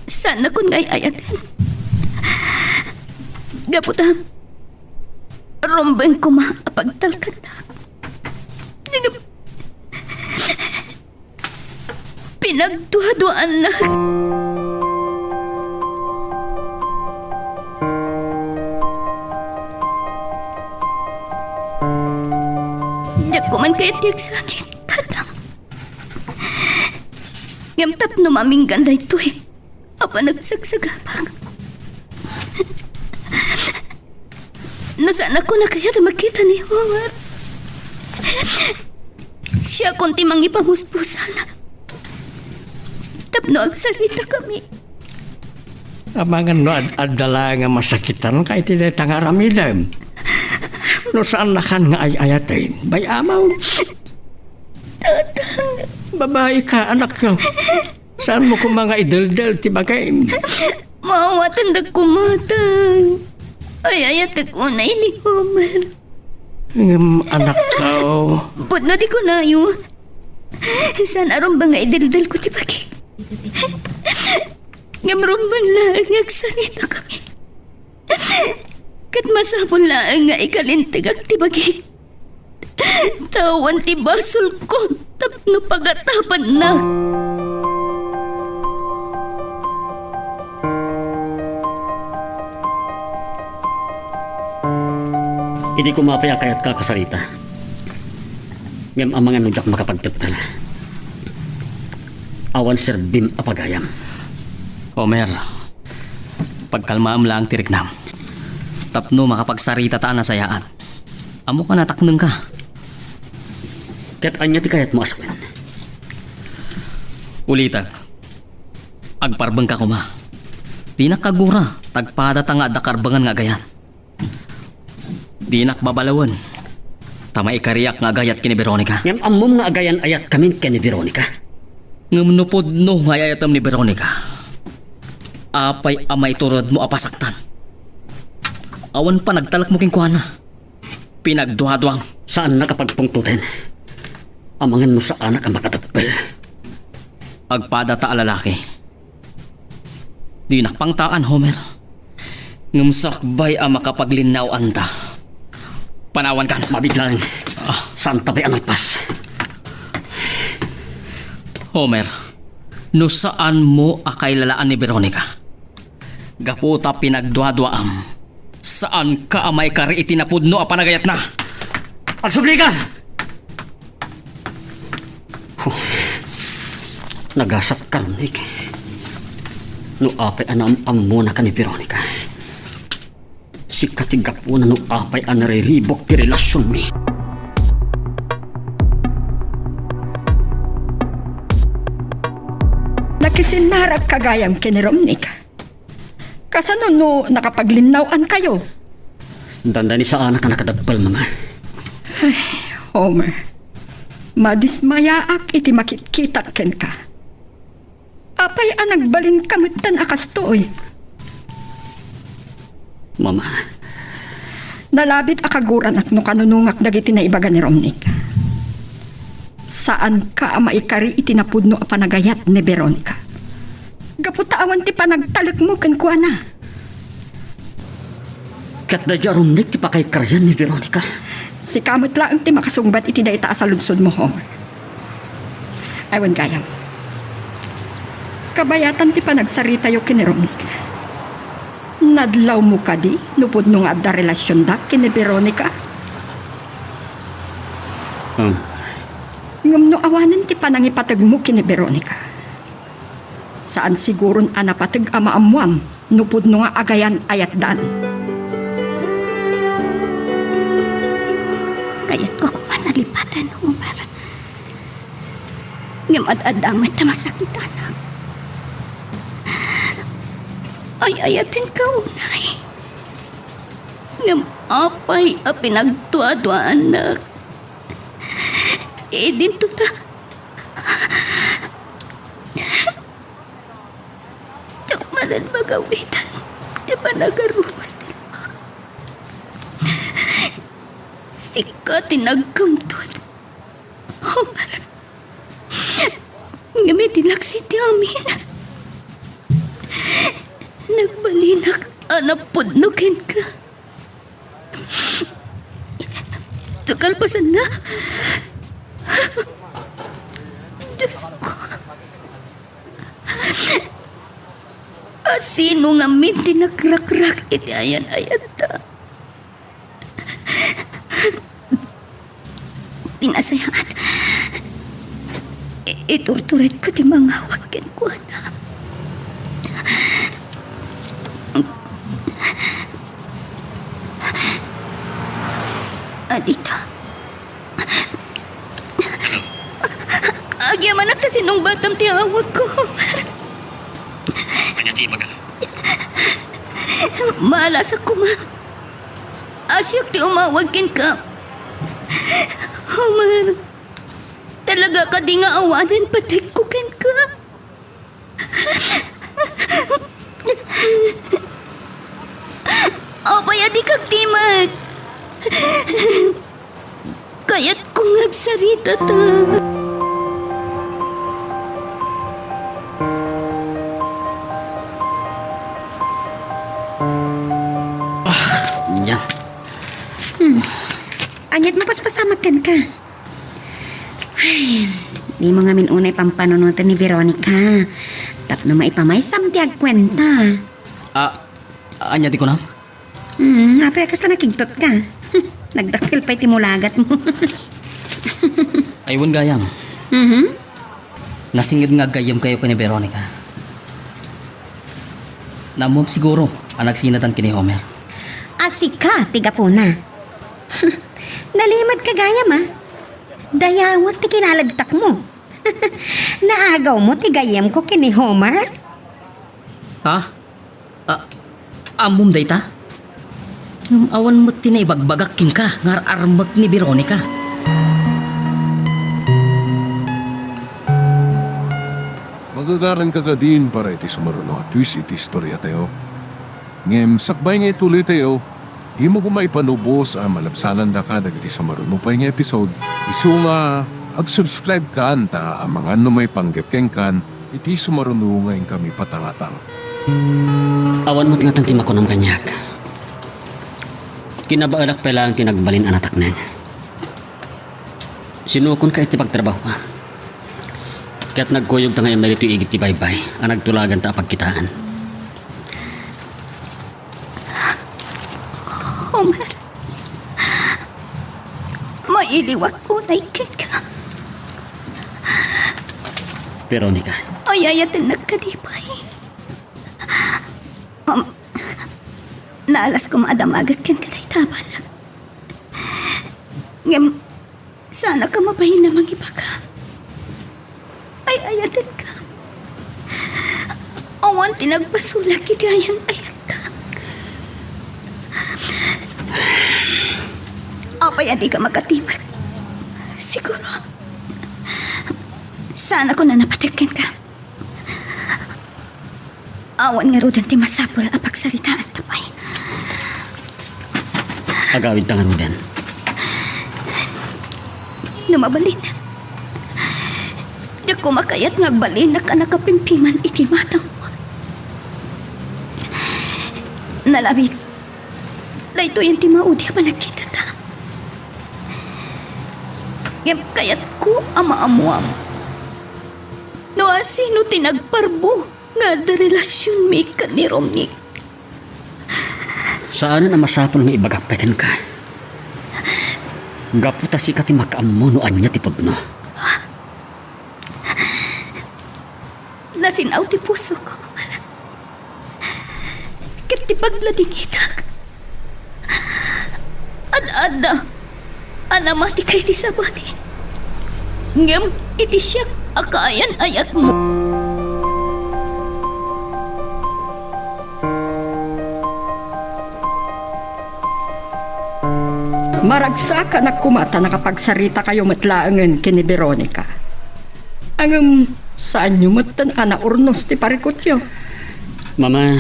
saannakon nga ay-ayaten. Gapu ta, rumbeng koma a pagtalkanna. Pinagduaduaanna. Diak koman kayat ti agsakit, Tatang. Ngem tapno maminggan daytoy a panagsagsagabak, no saannakon a kayat a makita ni Homer, siakon ti mangipamuspusana tapno agsaritakami. Amangan no ad-adda laeng a masakitanka iti dayta nga aramidem. No saannakan nga ay-ayaten, bay-amon. Tatang. Babaika, anakko. Saanmo koma nga ideldel ti bagim? Maawatendak koma, Tang. Ay-ayatek unay ni Homer. Ngem, anakko. Pudno ti kunayo. Saan a rumbeng nga ideldelko ti bagi. Ngem rumbeng laeng nga agsaritakami. Ket masapul laeng nga ikalintegak ti bagi. Ta awan ti basolko tapno pagatapanna. Idi koma pay a kayatka a kasarita, ngem amangan no diak makapagteptel, awan serbim a pagayam. Homer, pagkalmaem laeng ti riknam tapno makapagsaritata a nasayaat. Ammok a nataknengka. Ket ania ti kayatmo a sawen? Ulitek, agparbengka koma. Dinak agura, ta agpadata nga adda karbengan nga agayat. Dinak babalawen, ta maikariak nga agayat ken ni Veronica. Ngem ammom nga agayan-ayatkamin ken ni Veronica. Ngem no pudno nga ay-ayatem ni Veronica, apay a maituredmo a pasaktan? Awan panagtalekmo kenkuana. Pinagduaduam. Saannak a pagpungtoten. Amangan no saanak a makateptel. Agpadata a lalaki. Dinak pangtaan, Homer. Ngem sakbay a makapaglinnaw-anta, panawankan. Mabiit laeng. Ah. Saanta pay a nalpas. Homer, no saanmo a kailalaan ni Veronica, gapu ta pinagduaduaam, saanka a maikari iti napudno a panagayatna. Agsublika! Huh. Nagasat karnek no apay a naam-ammonaka ni Veronica. Sika ti gapuna no apay a nariribuk ti relasionmi. Nakisinnarak ka gayam ken ni Romnick. Kasano no nakapaglinnaw-ankayo? Dandani saanak a nakadabbal, Mama. Ay, Homer. Madismayaak iti makitkitak kenka. Apay a nagbalinka metten a kastoy? Mama. Nalabit a kaguranak no kanunongak dagiti naibaga ni Romnick. Saanka a maikari iti napudno a panagayat ni Veronica. Gapu ta awan ti panagtalekmo kenkuana. Ket daydiay a Romnick ti pakaikarian ni Veronica. Sika met laeng ti makasungbat iti dayta a saludsodmo, Homer. Awan gayam. Kabayatan ti panagsaritayo ken ni Romnick. Nadlawmo kadi no pudno nga adda relasionda ken ni Veronica? Hmm. Ngem no awanen ti panangipategmo ken ni Veronica, saan siguron a napateg a maammoam no pudno nga agayan-ayatdan. Kayatko koman a lipaten, Homer. Ngem ad-adda met ta masakitanak. Ay-ayatenka unay. Ngem Apay a pinagduaduaannak? Idinto ta, diak manen magawitan ti panagarubos ti lua. Sika ti nagkamtod, Homer. Ngem iti naksi ti amin, nagbalinak a napudno kenka. Ti kalpasanna, Diosko, a sino ngamin ti nakrakrak iti ayan-ayatta? Ti nasayaat, i-, iturturitko ti mangawat kenkuana. Adita. Agyamanak ta sinungbatam ti awagko. Ania ti ibaga? Maalasak koma. Siak ti umawag kenka. Homer, talaga kadi nga awanen pategko kenka? Apay a dika agdimag? Kayatko nga agsaritata. Ah, nia. Hmm. Ania't mapaspasamak kenka? Ay, dimo ngamin unay pampanunoten ni Veronica tapno maipamaysam ti agkuenta. Ah, ania ti kunam? Hmm, apay a kasta nakigtotka? Nagdakkel pay ti mulagatmo. Ay, wen gayam. Mhm. Nasinged nga aggayyemkayo ken ni Veronica. Naammom siguro a nagsinatan ken ni Homer. A sika ti gapuna. Nalimadka gayam, a. Dayawek ti kinalagtakmo. Naagawmo ti gayyemko ken ni Homer? Ha? A-, ammom dayta? Ngem awan met ti naibagbagak kenka nga ar-armek ni Veronica. Magagaranka kadin para iti sumaruno a twist iti istoriatayo. Ngem sakbay nga ituloytayo, dimo koma ipanubos a malabsanandaka dagiti sumaruno pay nga episode, isu nga ag-subscribe kan ta amangan no maipanggep kenkan iti sumaruno nga inkami patangatang. Awan met ngaten ti makunam kaniak. Kinabaelak pay laeng ti nagbalin a natakneng. Sinukonka iti pagtrabahoa. Ket nagkuyogta nga immay ditoy igid ti baybay a nagtulaganta a pagkitaan. Homer, mailiwak unay kenka. Veronica. Ay-ayatennak kadi pay. Um, naalas koma a damagek kenka dayta a banag. Ngem, saanka mabain a mangibaga. Ay-ayatenka. Awan ti nagpasulak iti ayan-ayatka. Apay a dika makadimag? Siguro, saanakon a napatek kenka. Awan ngaruden ti masapul a pagsaritaanta pay. Agawidta ngaruden. No mabalin, diak koma kayat nga agbalinak a nakapimpiman iti matangmo. Nalabit, daytoyen ti maudi a panagkitata. Ngem kayatko a maammuam no asino ti nagparbo nga adda relasionmi ken ni Romnick. Saanen a masapul nga ibagak pay kenka. Gapu ta sika ti makaammo no ania ti pudno. Nasin-aw ti pusok, ket ti pagladingitak. Ad-adda a namatika iti sabali. Ngem iti siak a kaayan-ayatmo. Maragsakanak koma ta nakapagsaritakayo met laengen ken ni Veronica. Ngem, saanyo metten a naurnos ti parikutyo? Mama,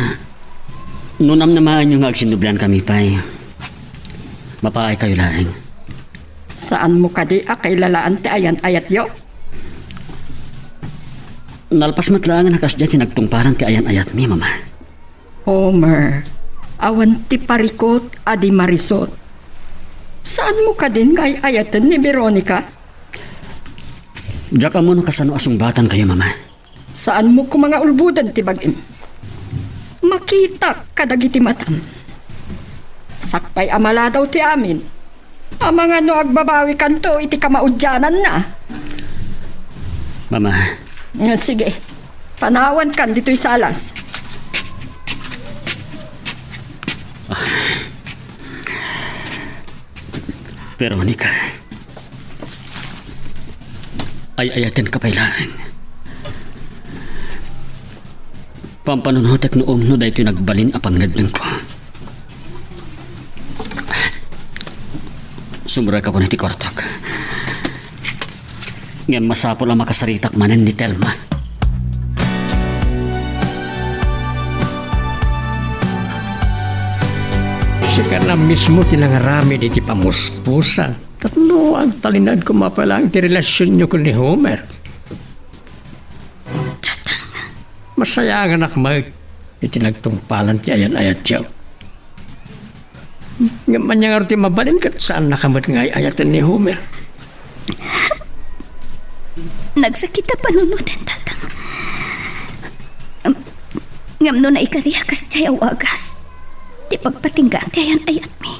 no namnamaenyo nga agsinnubleankami pay, mapaaykayo laeng. Saanmo kadi a kailalaan ti ayan-ayatyo? Nalpas met laengen a kasdiay ti nagtungpalan ti ayan-ayatmi, Mama. Homer, awan ti parikut a di marisut. Saanmo kadin nga ay-ayaten ni Veronica? Diak ammo no kasano a sungbatankayo, Mama. Saanmo koma nga ulboden ti bagim. Makitak kadagiti matam. Sakbay a maladaw ti amin. Amangan no agbabawikanto iti kamaudiananna. Mama. Mm, sige. Panawankan ditoy salas. Veronica. Ay-ayatenka pay laeng. Pampanunotek no umno daytoy nagbalin a pangnednengko. Sumrekakon iti kuartok. Ngem masapul a makasaritak manen ni Telma. Siakana mismo ti nangaramid iti pamuspusan. Tapno agtalinaed koma pay laeng ti relasionyo ken ni Homer. Tatang. Masayaanganak met iti nagtungpalan ti ayan-ayatyo. Ngem ania ngarud ti mabalin ket saannaka met nga ay-ayaten ni Homer? Nagsakit a panunoten, Tatang. Ngem no naikari a kasdiay a wagas ti pagpatinggaan ti ayan-ayatmi,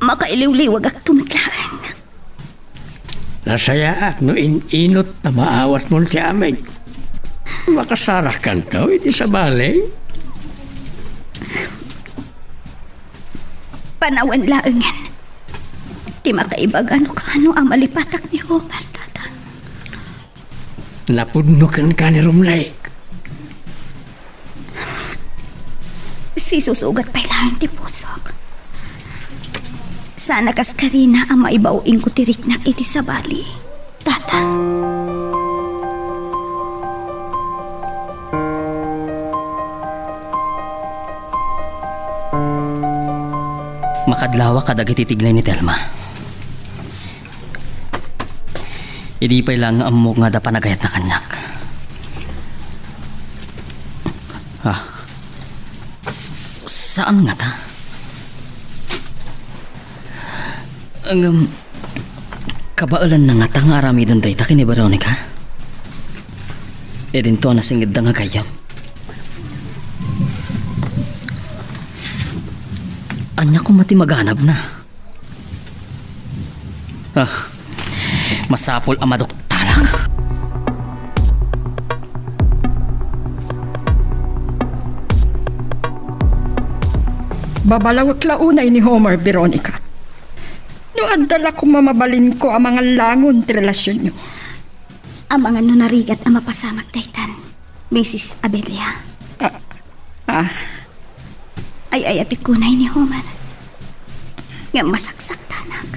makailiwliwagakto met laeng. Nasayaat no in-inot a maawatmon ti amin. Makasarakanto iti sabali? Panawen laengen ti makaibaga no kaano a malipatak ni Homer, Tatang. Napudno kenka ni Romley. Sisusugat pay laeng ti pusok. Saan a kaskarina a maibaw-ingko ti riknak iti sabali, Tata. Makadlawak kadagiti tignay ni Telma. Idi pay laeng nga ammok nga adda panagayatna kaniak. Ah. Saan ngata? Ngem, kabaelanna ngata nga aramiden dayta ken ni Veronica? Idinto a nasingedda nga gayyem. Ania koma ti maganabna? Ah, masapul a maduktalak. Babalawek la unay ni Homer, Veronica. No adda la koma mabalinko a mangallangon ti relasionyo. Amangan no narigat a mapasamak daytan, Misis Abelia. Ah, ah. Ay-ayatek unay ni Homer. Ngem masaksaktanak.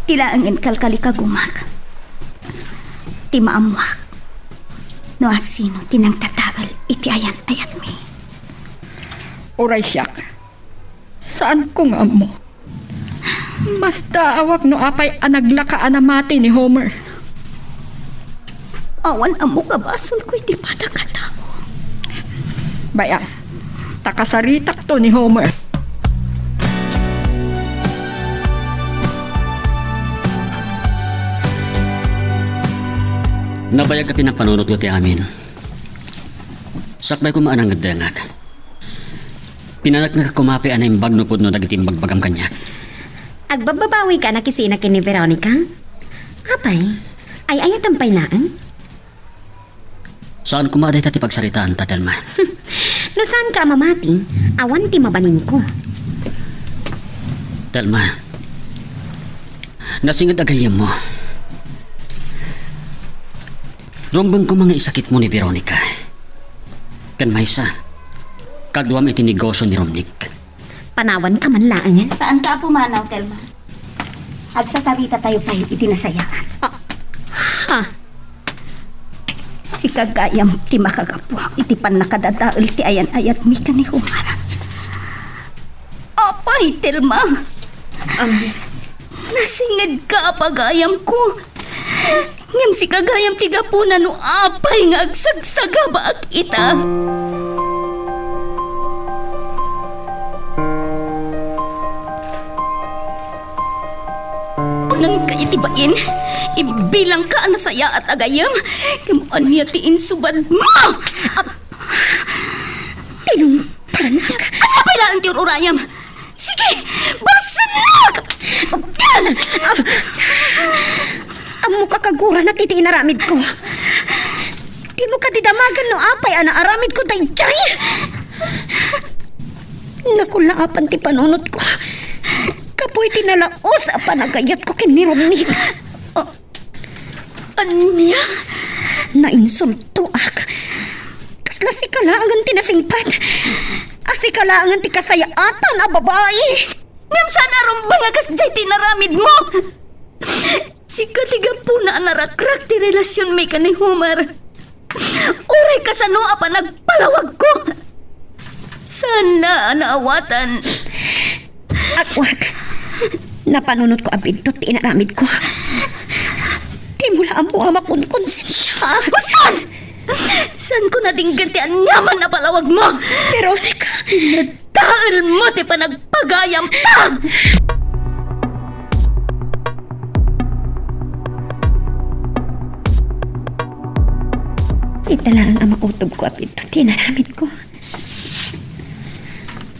Ti laengen kalkalikagumak ti maammoak no asino ti nangtatael iti ayan-ayatmi. Uray siak. Saanko nga ammo. Masdaawak no apay a naglaka a namati ni Homer. Awan ammo a basolko iti padagkatawo. Bay-am, ta kasaritakto ni Homer. Nabayag a pinapanunotko ti amin. Sakbay koma a nangeddengak. Pinaneknek koma pay a naimbag no pudno dagiti imbagbagam kaniak. Agbabbabawika a nakisina ken ni Veronica? Apay, ay-ayatem pay laeng? Saan koma dayta ti pagsaritaanta, Telma. No saanka a mamati, awan ti mabalinko. Telma, nasinged a gayyemmo. Rumbeng koma nga isakitmo ni Veronica. Ken maysa, kaduam iti negosio ni Romnick. Panawanka man laengen. Saanka a pumanaw, Telma. Agsasaritatayo pay iti nasayaat. Ah, ha? Sika gayam ti makagapu iti pannakadadael ti ayan-ayatmi ken ni Omar. Apay, Telma? Am. Nasingedka a pagayamko. Ngem sika gayam ti gapuna no apay nga agsagsagabaak ita. Unanka iti bain, imbilangka a nasayaat a gayam, ngem ania ti insubadmo? Ap-, Tinungpanak. Ania pay laeng ti ur-urayam? Sige, balsennak! Ammok a kaguranak iti inaramidko. Dimo kadi damagen no apay a naaramidko daydiay? Nakullaapan ti panunotko. Kapuy ti nalaus a panagayatko ken ni Romnick. Ania? Nainsultoak. Kasla sika laengen ti nasingpet. A sika laengen ti kasayaatan a babai. Ngem saan a rumbeng a kasdiay ti inaramidmo. Sika ti gapuna a narakrak ti relasionmi ken ni Homer. Uray kasano a panagpalawagko. Saanna a naawatan. Agwak. Napanunotko a biddut ti inaramidko. Dimo la ammo a makonkonsensia. Husto! Saanko nadinggen ti aniaman a palawagmo. Veronica! Nadaelmo ti panagpagayamta! Ita laeng a mautobko a biddut ti inaramidko.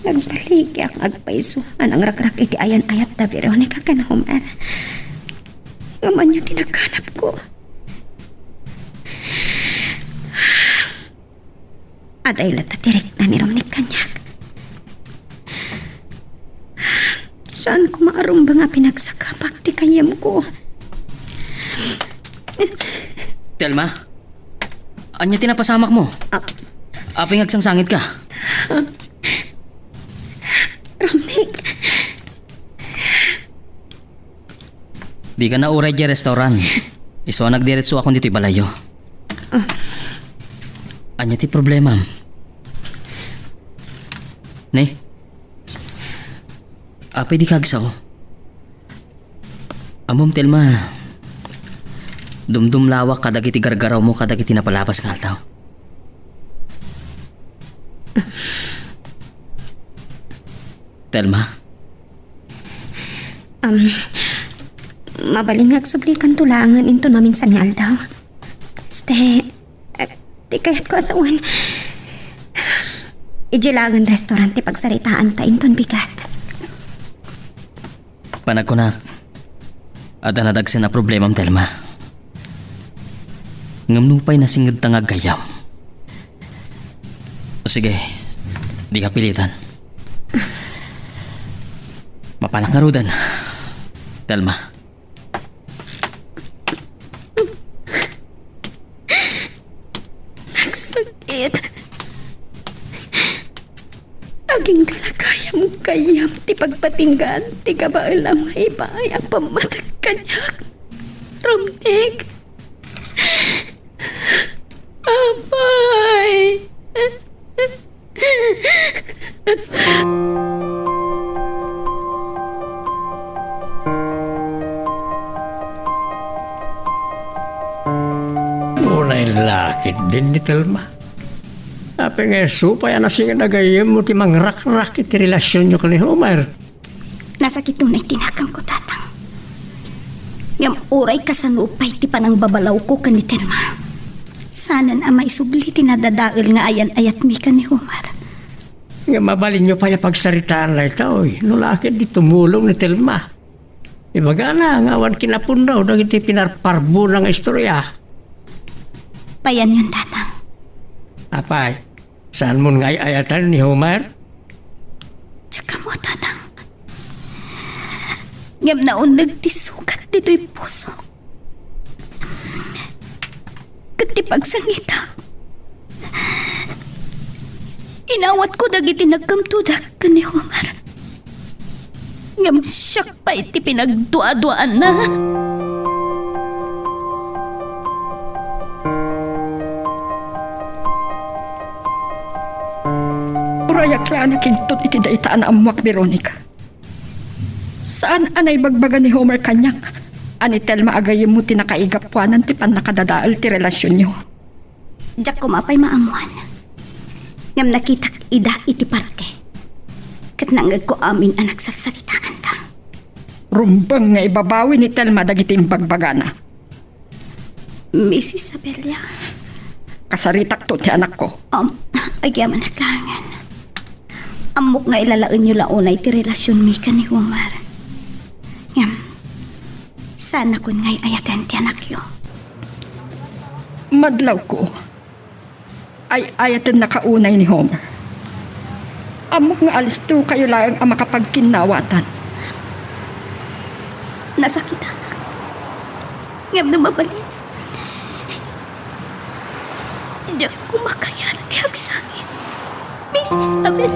Nagbaligiak nga agpayso a nangrakrak iti ayan-ayat da Veronica ken Homer. Ngem ania ti naganapko? Adda latta ti rikna ni Romnick kaniak. Saan koma a rumbeng a pinagsagabak ti gayyemko. Telma? Ania ti napasamakmo? Ah. Apay nga agsangsangit ka? Romnick. Dika na uray diay restaurant. Isu a nagdiretsoakon ditoy balayyo. Ah. Ania ti problemam? Ne? Apay dika agsao? Ammom, Telma, dumdumlawak kadagiti gargarawmo kadagiti napalabas nga aldaw. Telma? Um, mabalin nga agsublikanto laengen inton maminsan nga aldaw. Ste, eh, ti kayatko a sawen, idiay laengen restaurant ti pagsaritaanta inton bigat. Panagkunak, adda nadagsen a problemam, Telma. Ngem nupay nasingedta nga aggayyem. O sige, dika pilitan. Mapanak ngaruden, Telma. Nagsakit. Agingga la gayam gayyem ti pagpatinggaan ti kabaelam nga ibaay a pammateg kaniak. Romnick. Apay. Unay la ketdin ni Telma. Apay nga isu pay a nasinged a gayyemmo ti mangrakrak iti relasionyo ken ni Homer? Nasakit unay ti naganko, Tatang. Ngem uray kasano pay ti panangbabalawko ken ni Telma, saanen a maisubli ti nadadael nga ayan-ayatmi ken ni Homer. Ngem mabalinyo pay a pagsaritaan daytoy, no la ketdi tumulong ni Telma. Ibagana nga awan kinapunno dagiti pinarparbona nga istoria. Payanyon, Tatang. Apay, saanmon nga ay-ayatan ni Homer? Diak ammo, Tatang. Ngem naunneg ti sugat ditoy pusok. Ket ti pagsangitak, inawatko dagiti nagkamtodak ken ni Homer. Ngem siak pay ti pinagduaduaanna. Urayak la a nakigtot iti dayta a naammoak, Veronica. Saan a naibagbaga ni Homer kaniak a ni Telma a gayyemmo ti nakaigapuanan ti pannakadadael ti relasionyo. Diak koma pay maammuan. Ngem nakitak ida iti parke. Ket nangngegko amin a nagsarsaritaanda. Rumbeng nga ibabawi ni Telma dagiti imbagbagana. Miss Isabella. Kasaritakto ti anakko. Um, agyamanak laengen. Ammok nga ilalaenyo la unay ti relasionmi ken ni Homer. Ngem, saannakon nga ay-ayaten ti anakyo. Madlawko. Ay-ayatennaka unay ni Homer. Ammok nga alistokayo laeng a makapagkinnawatan. Nasakitanak. Ngem no mabalin, diak koma kayat ti agsangit, Miss Isabel.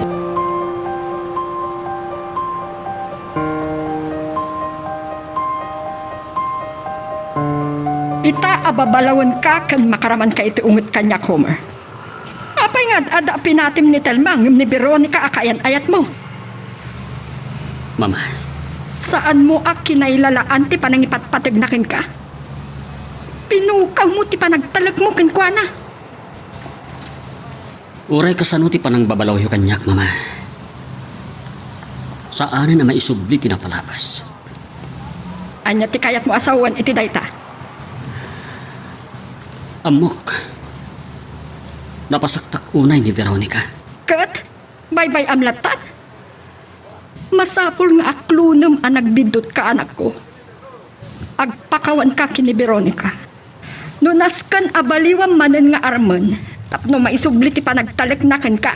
Ita a babalawenka ken makaramanka iti unget kaniak, Homer. Apay nga ad-adda a pinatim ni Telma ngem ni Veronica a kaayan-ayatmo? Mama. Saanmo a kinailalaan ti panangipatpategna kenka? Pinukawmo ti panagtalekmo kenkuana. Uray kasano ti panangbabalawyo kaniak, Mama, saanen a maisubli ti napalabas. Ania ti kayatmo a sawen iti dayta? Ammok. Napasaktak unay ni Veronica. Ket baybay-am latta? Masapul nga aklonem a nagbiddutka, anakko. Agpakawanka ken ni Veronica. No nasken a baliwam manen nga armen tapno maisubli ti panagtalekna kenka,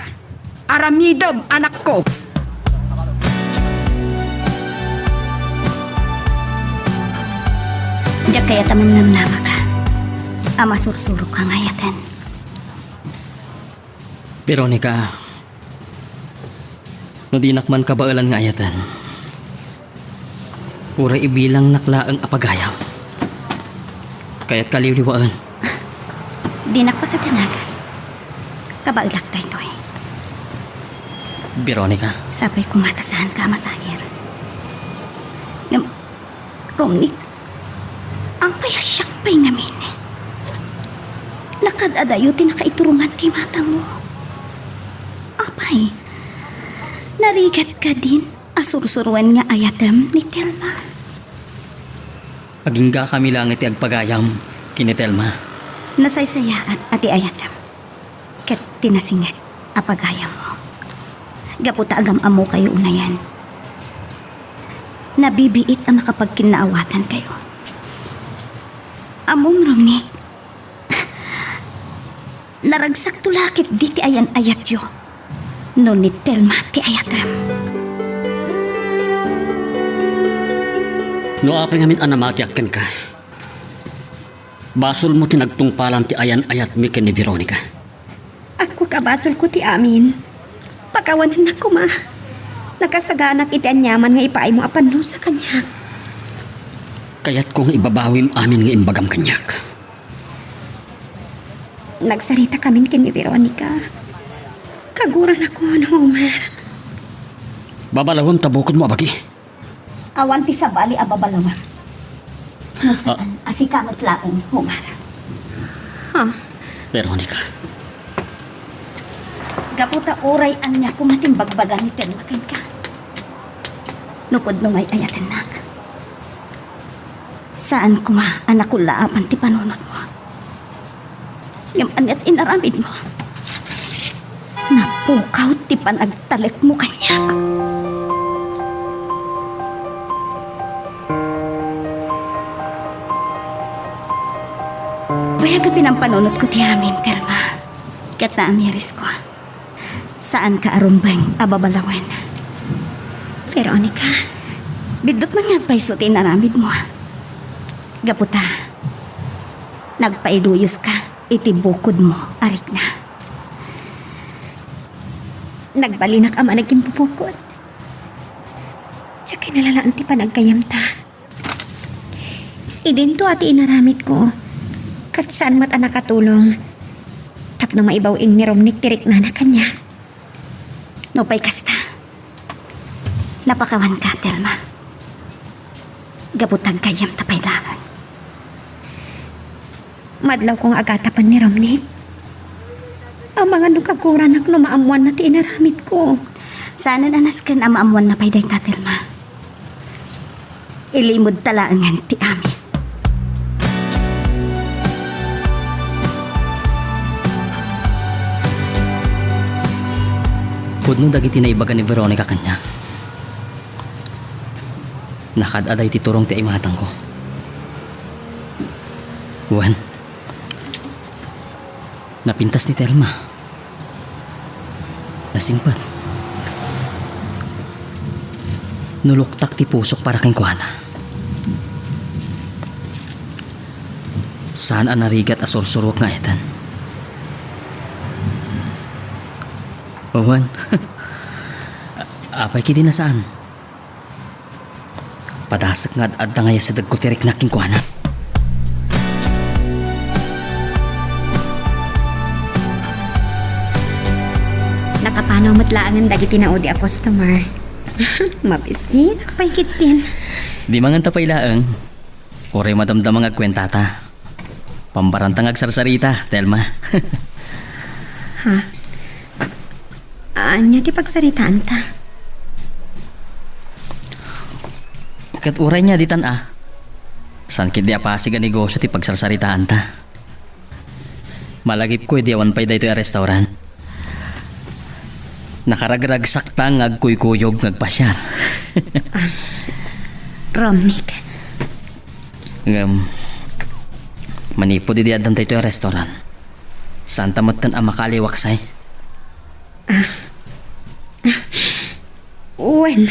aramidem, anakko. Diak kayat a mannamnamaka a masursuroka nga ayaten. Veronica, no dinak man kabaelan nga ayaten, uray ibilangnak laeng a pagayam. Kayatka liwliwaen. Dinak pakadanag. Kabaelak daytoy. Veronica. Sapay koma ta saanka a masair. Ngem, Romnick, apay a siak pay ngamin? Nakaad-adayo ti nakaiturongan ti matangmo. Apay, narigat kadin a sursuroen nga ayatem ni Telma? Aginggakami laeng ti agpagayam ken ni Telma. Nasaysayaat a ti ayatem ket ti nasinget a pagayammo. Gapu ta agam-ammokayo unayen, nabibiit a makapagkinnaawatankayo. Ammom, Romnick, naragsakto la ketdi ti ayan-ayatyo no ni Telma ti ayatem. No apay ngamin a namatiak kenka, basolmo ti nagtungpalan ti ayan-ayatmi ken ni Veronica. Agkuak a basolko ti amin. Pakawanennak koma. Nakasaganak iti aniaman nga ipaaymo a pannusa kaniak. Kayatko nga ibabawim amin nga imbagam kaniak. Nagsarita kamin ken ni Veronica. Kaguranakon, Homer. Babalawem ta bukodmo a bagi. Awan ti sabali a babalawak. No saan a sika met laeng, Homer. Ha? Veronica. Gapu ta uray ania koma ti imbagbaga ni Telma kenka. No pudno nga ay-ayatennak, saan koma a nakullaapan ti panunotmo. Ngem ania ti inaramidmo? Napukaw ti panagtalekmo kaniak. Bayag a pinampanunotko ti amin, Telma. Ket naamirisko. Saanka a rumbeng a babalawen. Veronica, biddut man nga agpayso ti inaramidmo. Gapu ta, nagpailuyoska iti bukodmo a rikna. Nagbalinak a managimbubukud. Diak Nalalaen ti panaggayyemta. Idinto a ti inaramidko, ket saan met a nakatulong tapno maibaw-ing ni Romnick ti riknana kaniak. Nupay kasta, napakawanka, Telma. Gapu ta aggayyemta pay laeng. Madlawko nga agatapen ni Romnick. Amangan no kaguranak no maammoanna ti inaramidko. Saanen a nasken a maammoanna pay dayta, Telma. Ilimedta laengen ti amin. Pudno dagiti naibaga ni Veronica kaniak. Nakaad-aday ti turong ti imatangko. Wen, napintas ni Telma. Nasingpet. Nuluktak ti pusok para kenkuana. Saan a narigat a sursuruek nga ayaten. Wen, apay ketdi a saan? Padasek nga ad-adda nga yasidegko ti riknak kenkuana. Nakapanaw met laengen dagiti naudi a customer. Mabisiak pay ketdin. Dimangan ta pay laeng. Uray madamdama nga agkuentata. Pambaranta nga agsarsarita, Telma. Ha? Ania ti pagsaritaanta? Ket uray nia ditan a. Saan ketdi a pasig a negosio ti pagsarsaritaanta. Malagipko idi awan pay daytoy a restaurant. Nakaragragsakta nga agkuykuyog nga agpasiar. Ah, Romnick. Ngem, manipud idi addan daytoy a restaurant, saanta metten a makaaliwaksay. Ah. Ah. Wen,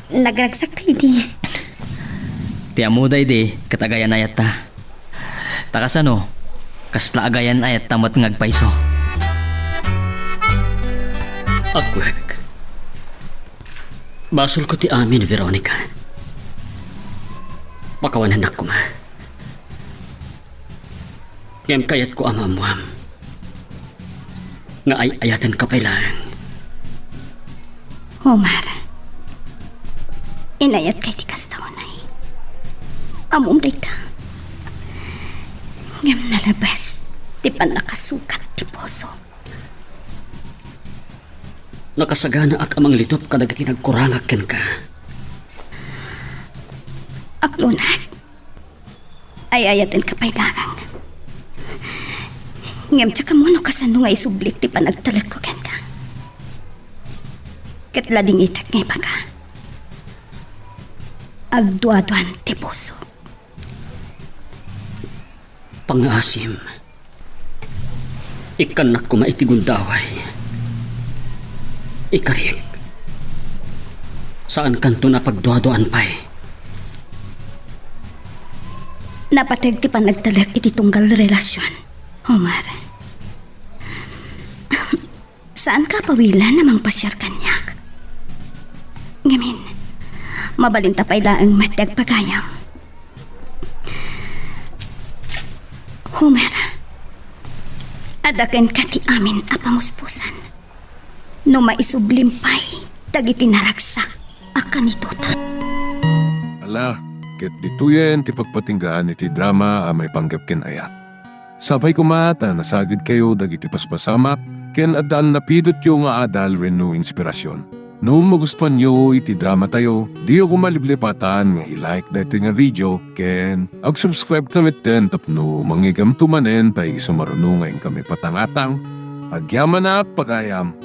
nagragsakta idi. Ti ammoda idi, ket agayan-ayatta. Ta kasano, kasla agayan-ayatta met nga agpayso. Agkuek. Basolko ti amin, Veronica. Pakawanennak koma. Ngem kayatko a maammuam nga ay-ayatenka pay laeng. Omar, inayatka iti kasta unay. Ammom dayta. Ngem nalabes ti pannakasukat ti puso. Nakasaganaak a manglitop kadagiti nagkurangak kenka. Aklonak, ay-ayatenka pay laeng. Ngem diak ammo no kasano nga isublik ti panagtalekko kenka. Ket ladingitak nga ibaga, agduaduan ti puso. Pangngaasim, ikkannak koma iti gundaway. Ikarik, saankanton a pagduaduaan pay. Napateg ti panagtalek iti tunggal relasion, Omar. Saanka a pawilen a mangpasiar kaniak. Ngamin, mabalinta pay laeng met ti agpagayam. Homer, adda kenka ti amin a pamuspusan. No maisublim pay dagiti naragsak a kanitotan. Ala, ket ditoyen ti pagpatinggaan iti drama a maipanggep ken ayat. Sapay koma ta nasagidkayo dagiti paspasamak ken adda a napidotyo nga adal wenno inspirasyon. No magustuanyo iti dramatayo, diyo koma liplipatan nga i-like daytoy nga video ken ag-subscribe ta metten tapno mangigamto manen pay isu maruno nga inkami patangatang. Agyamanak, pagayam!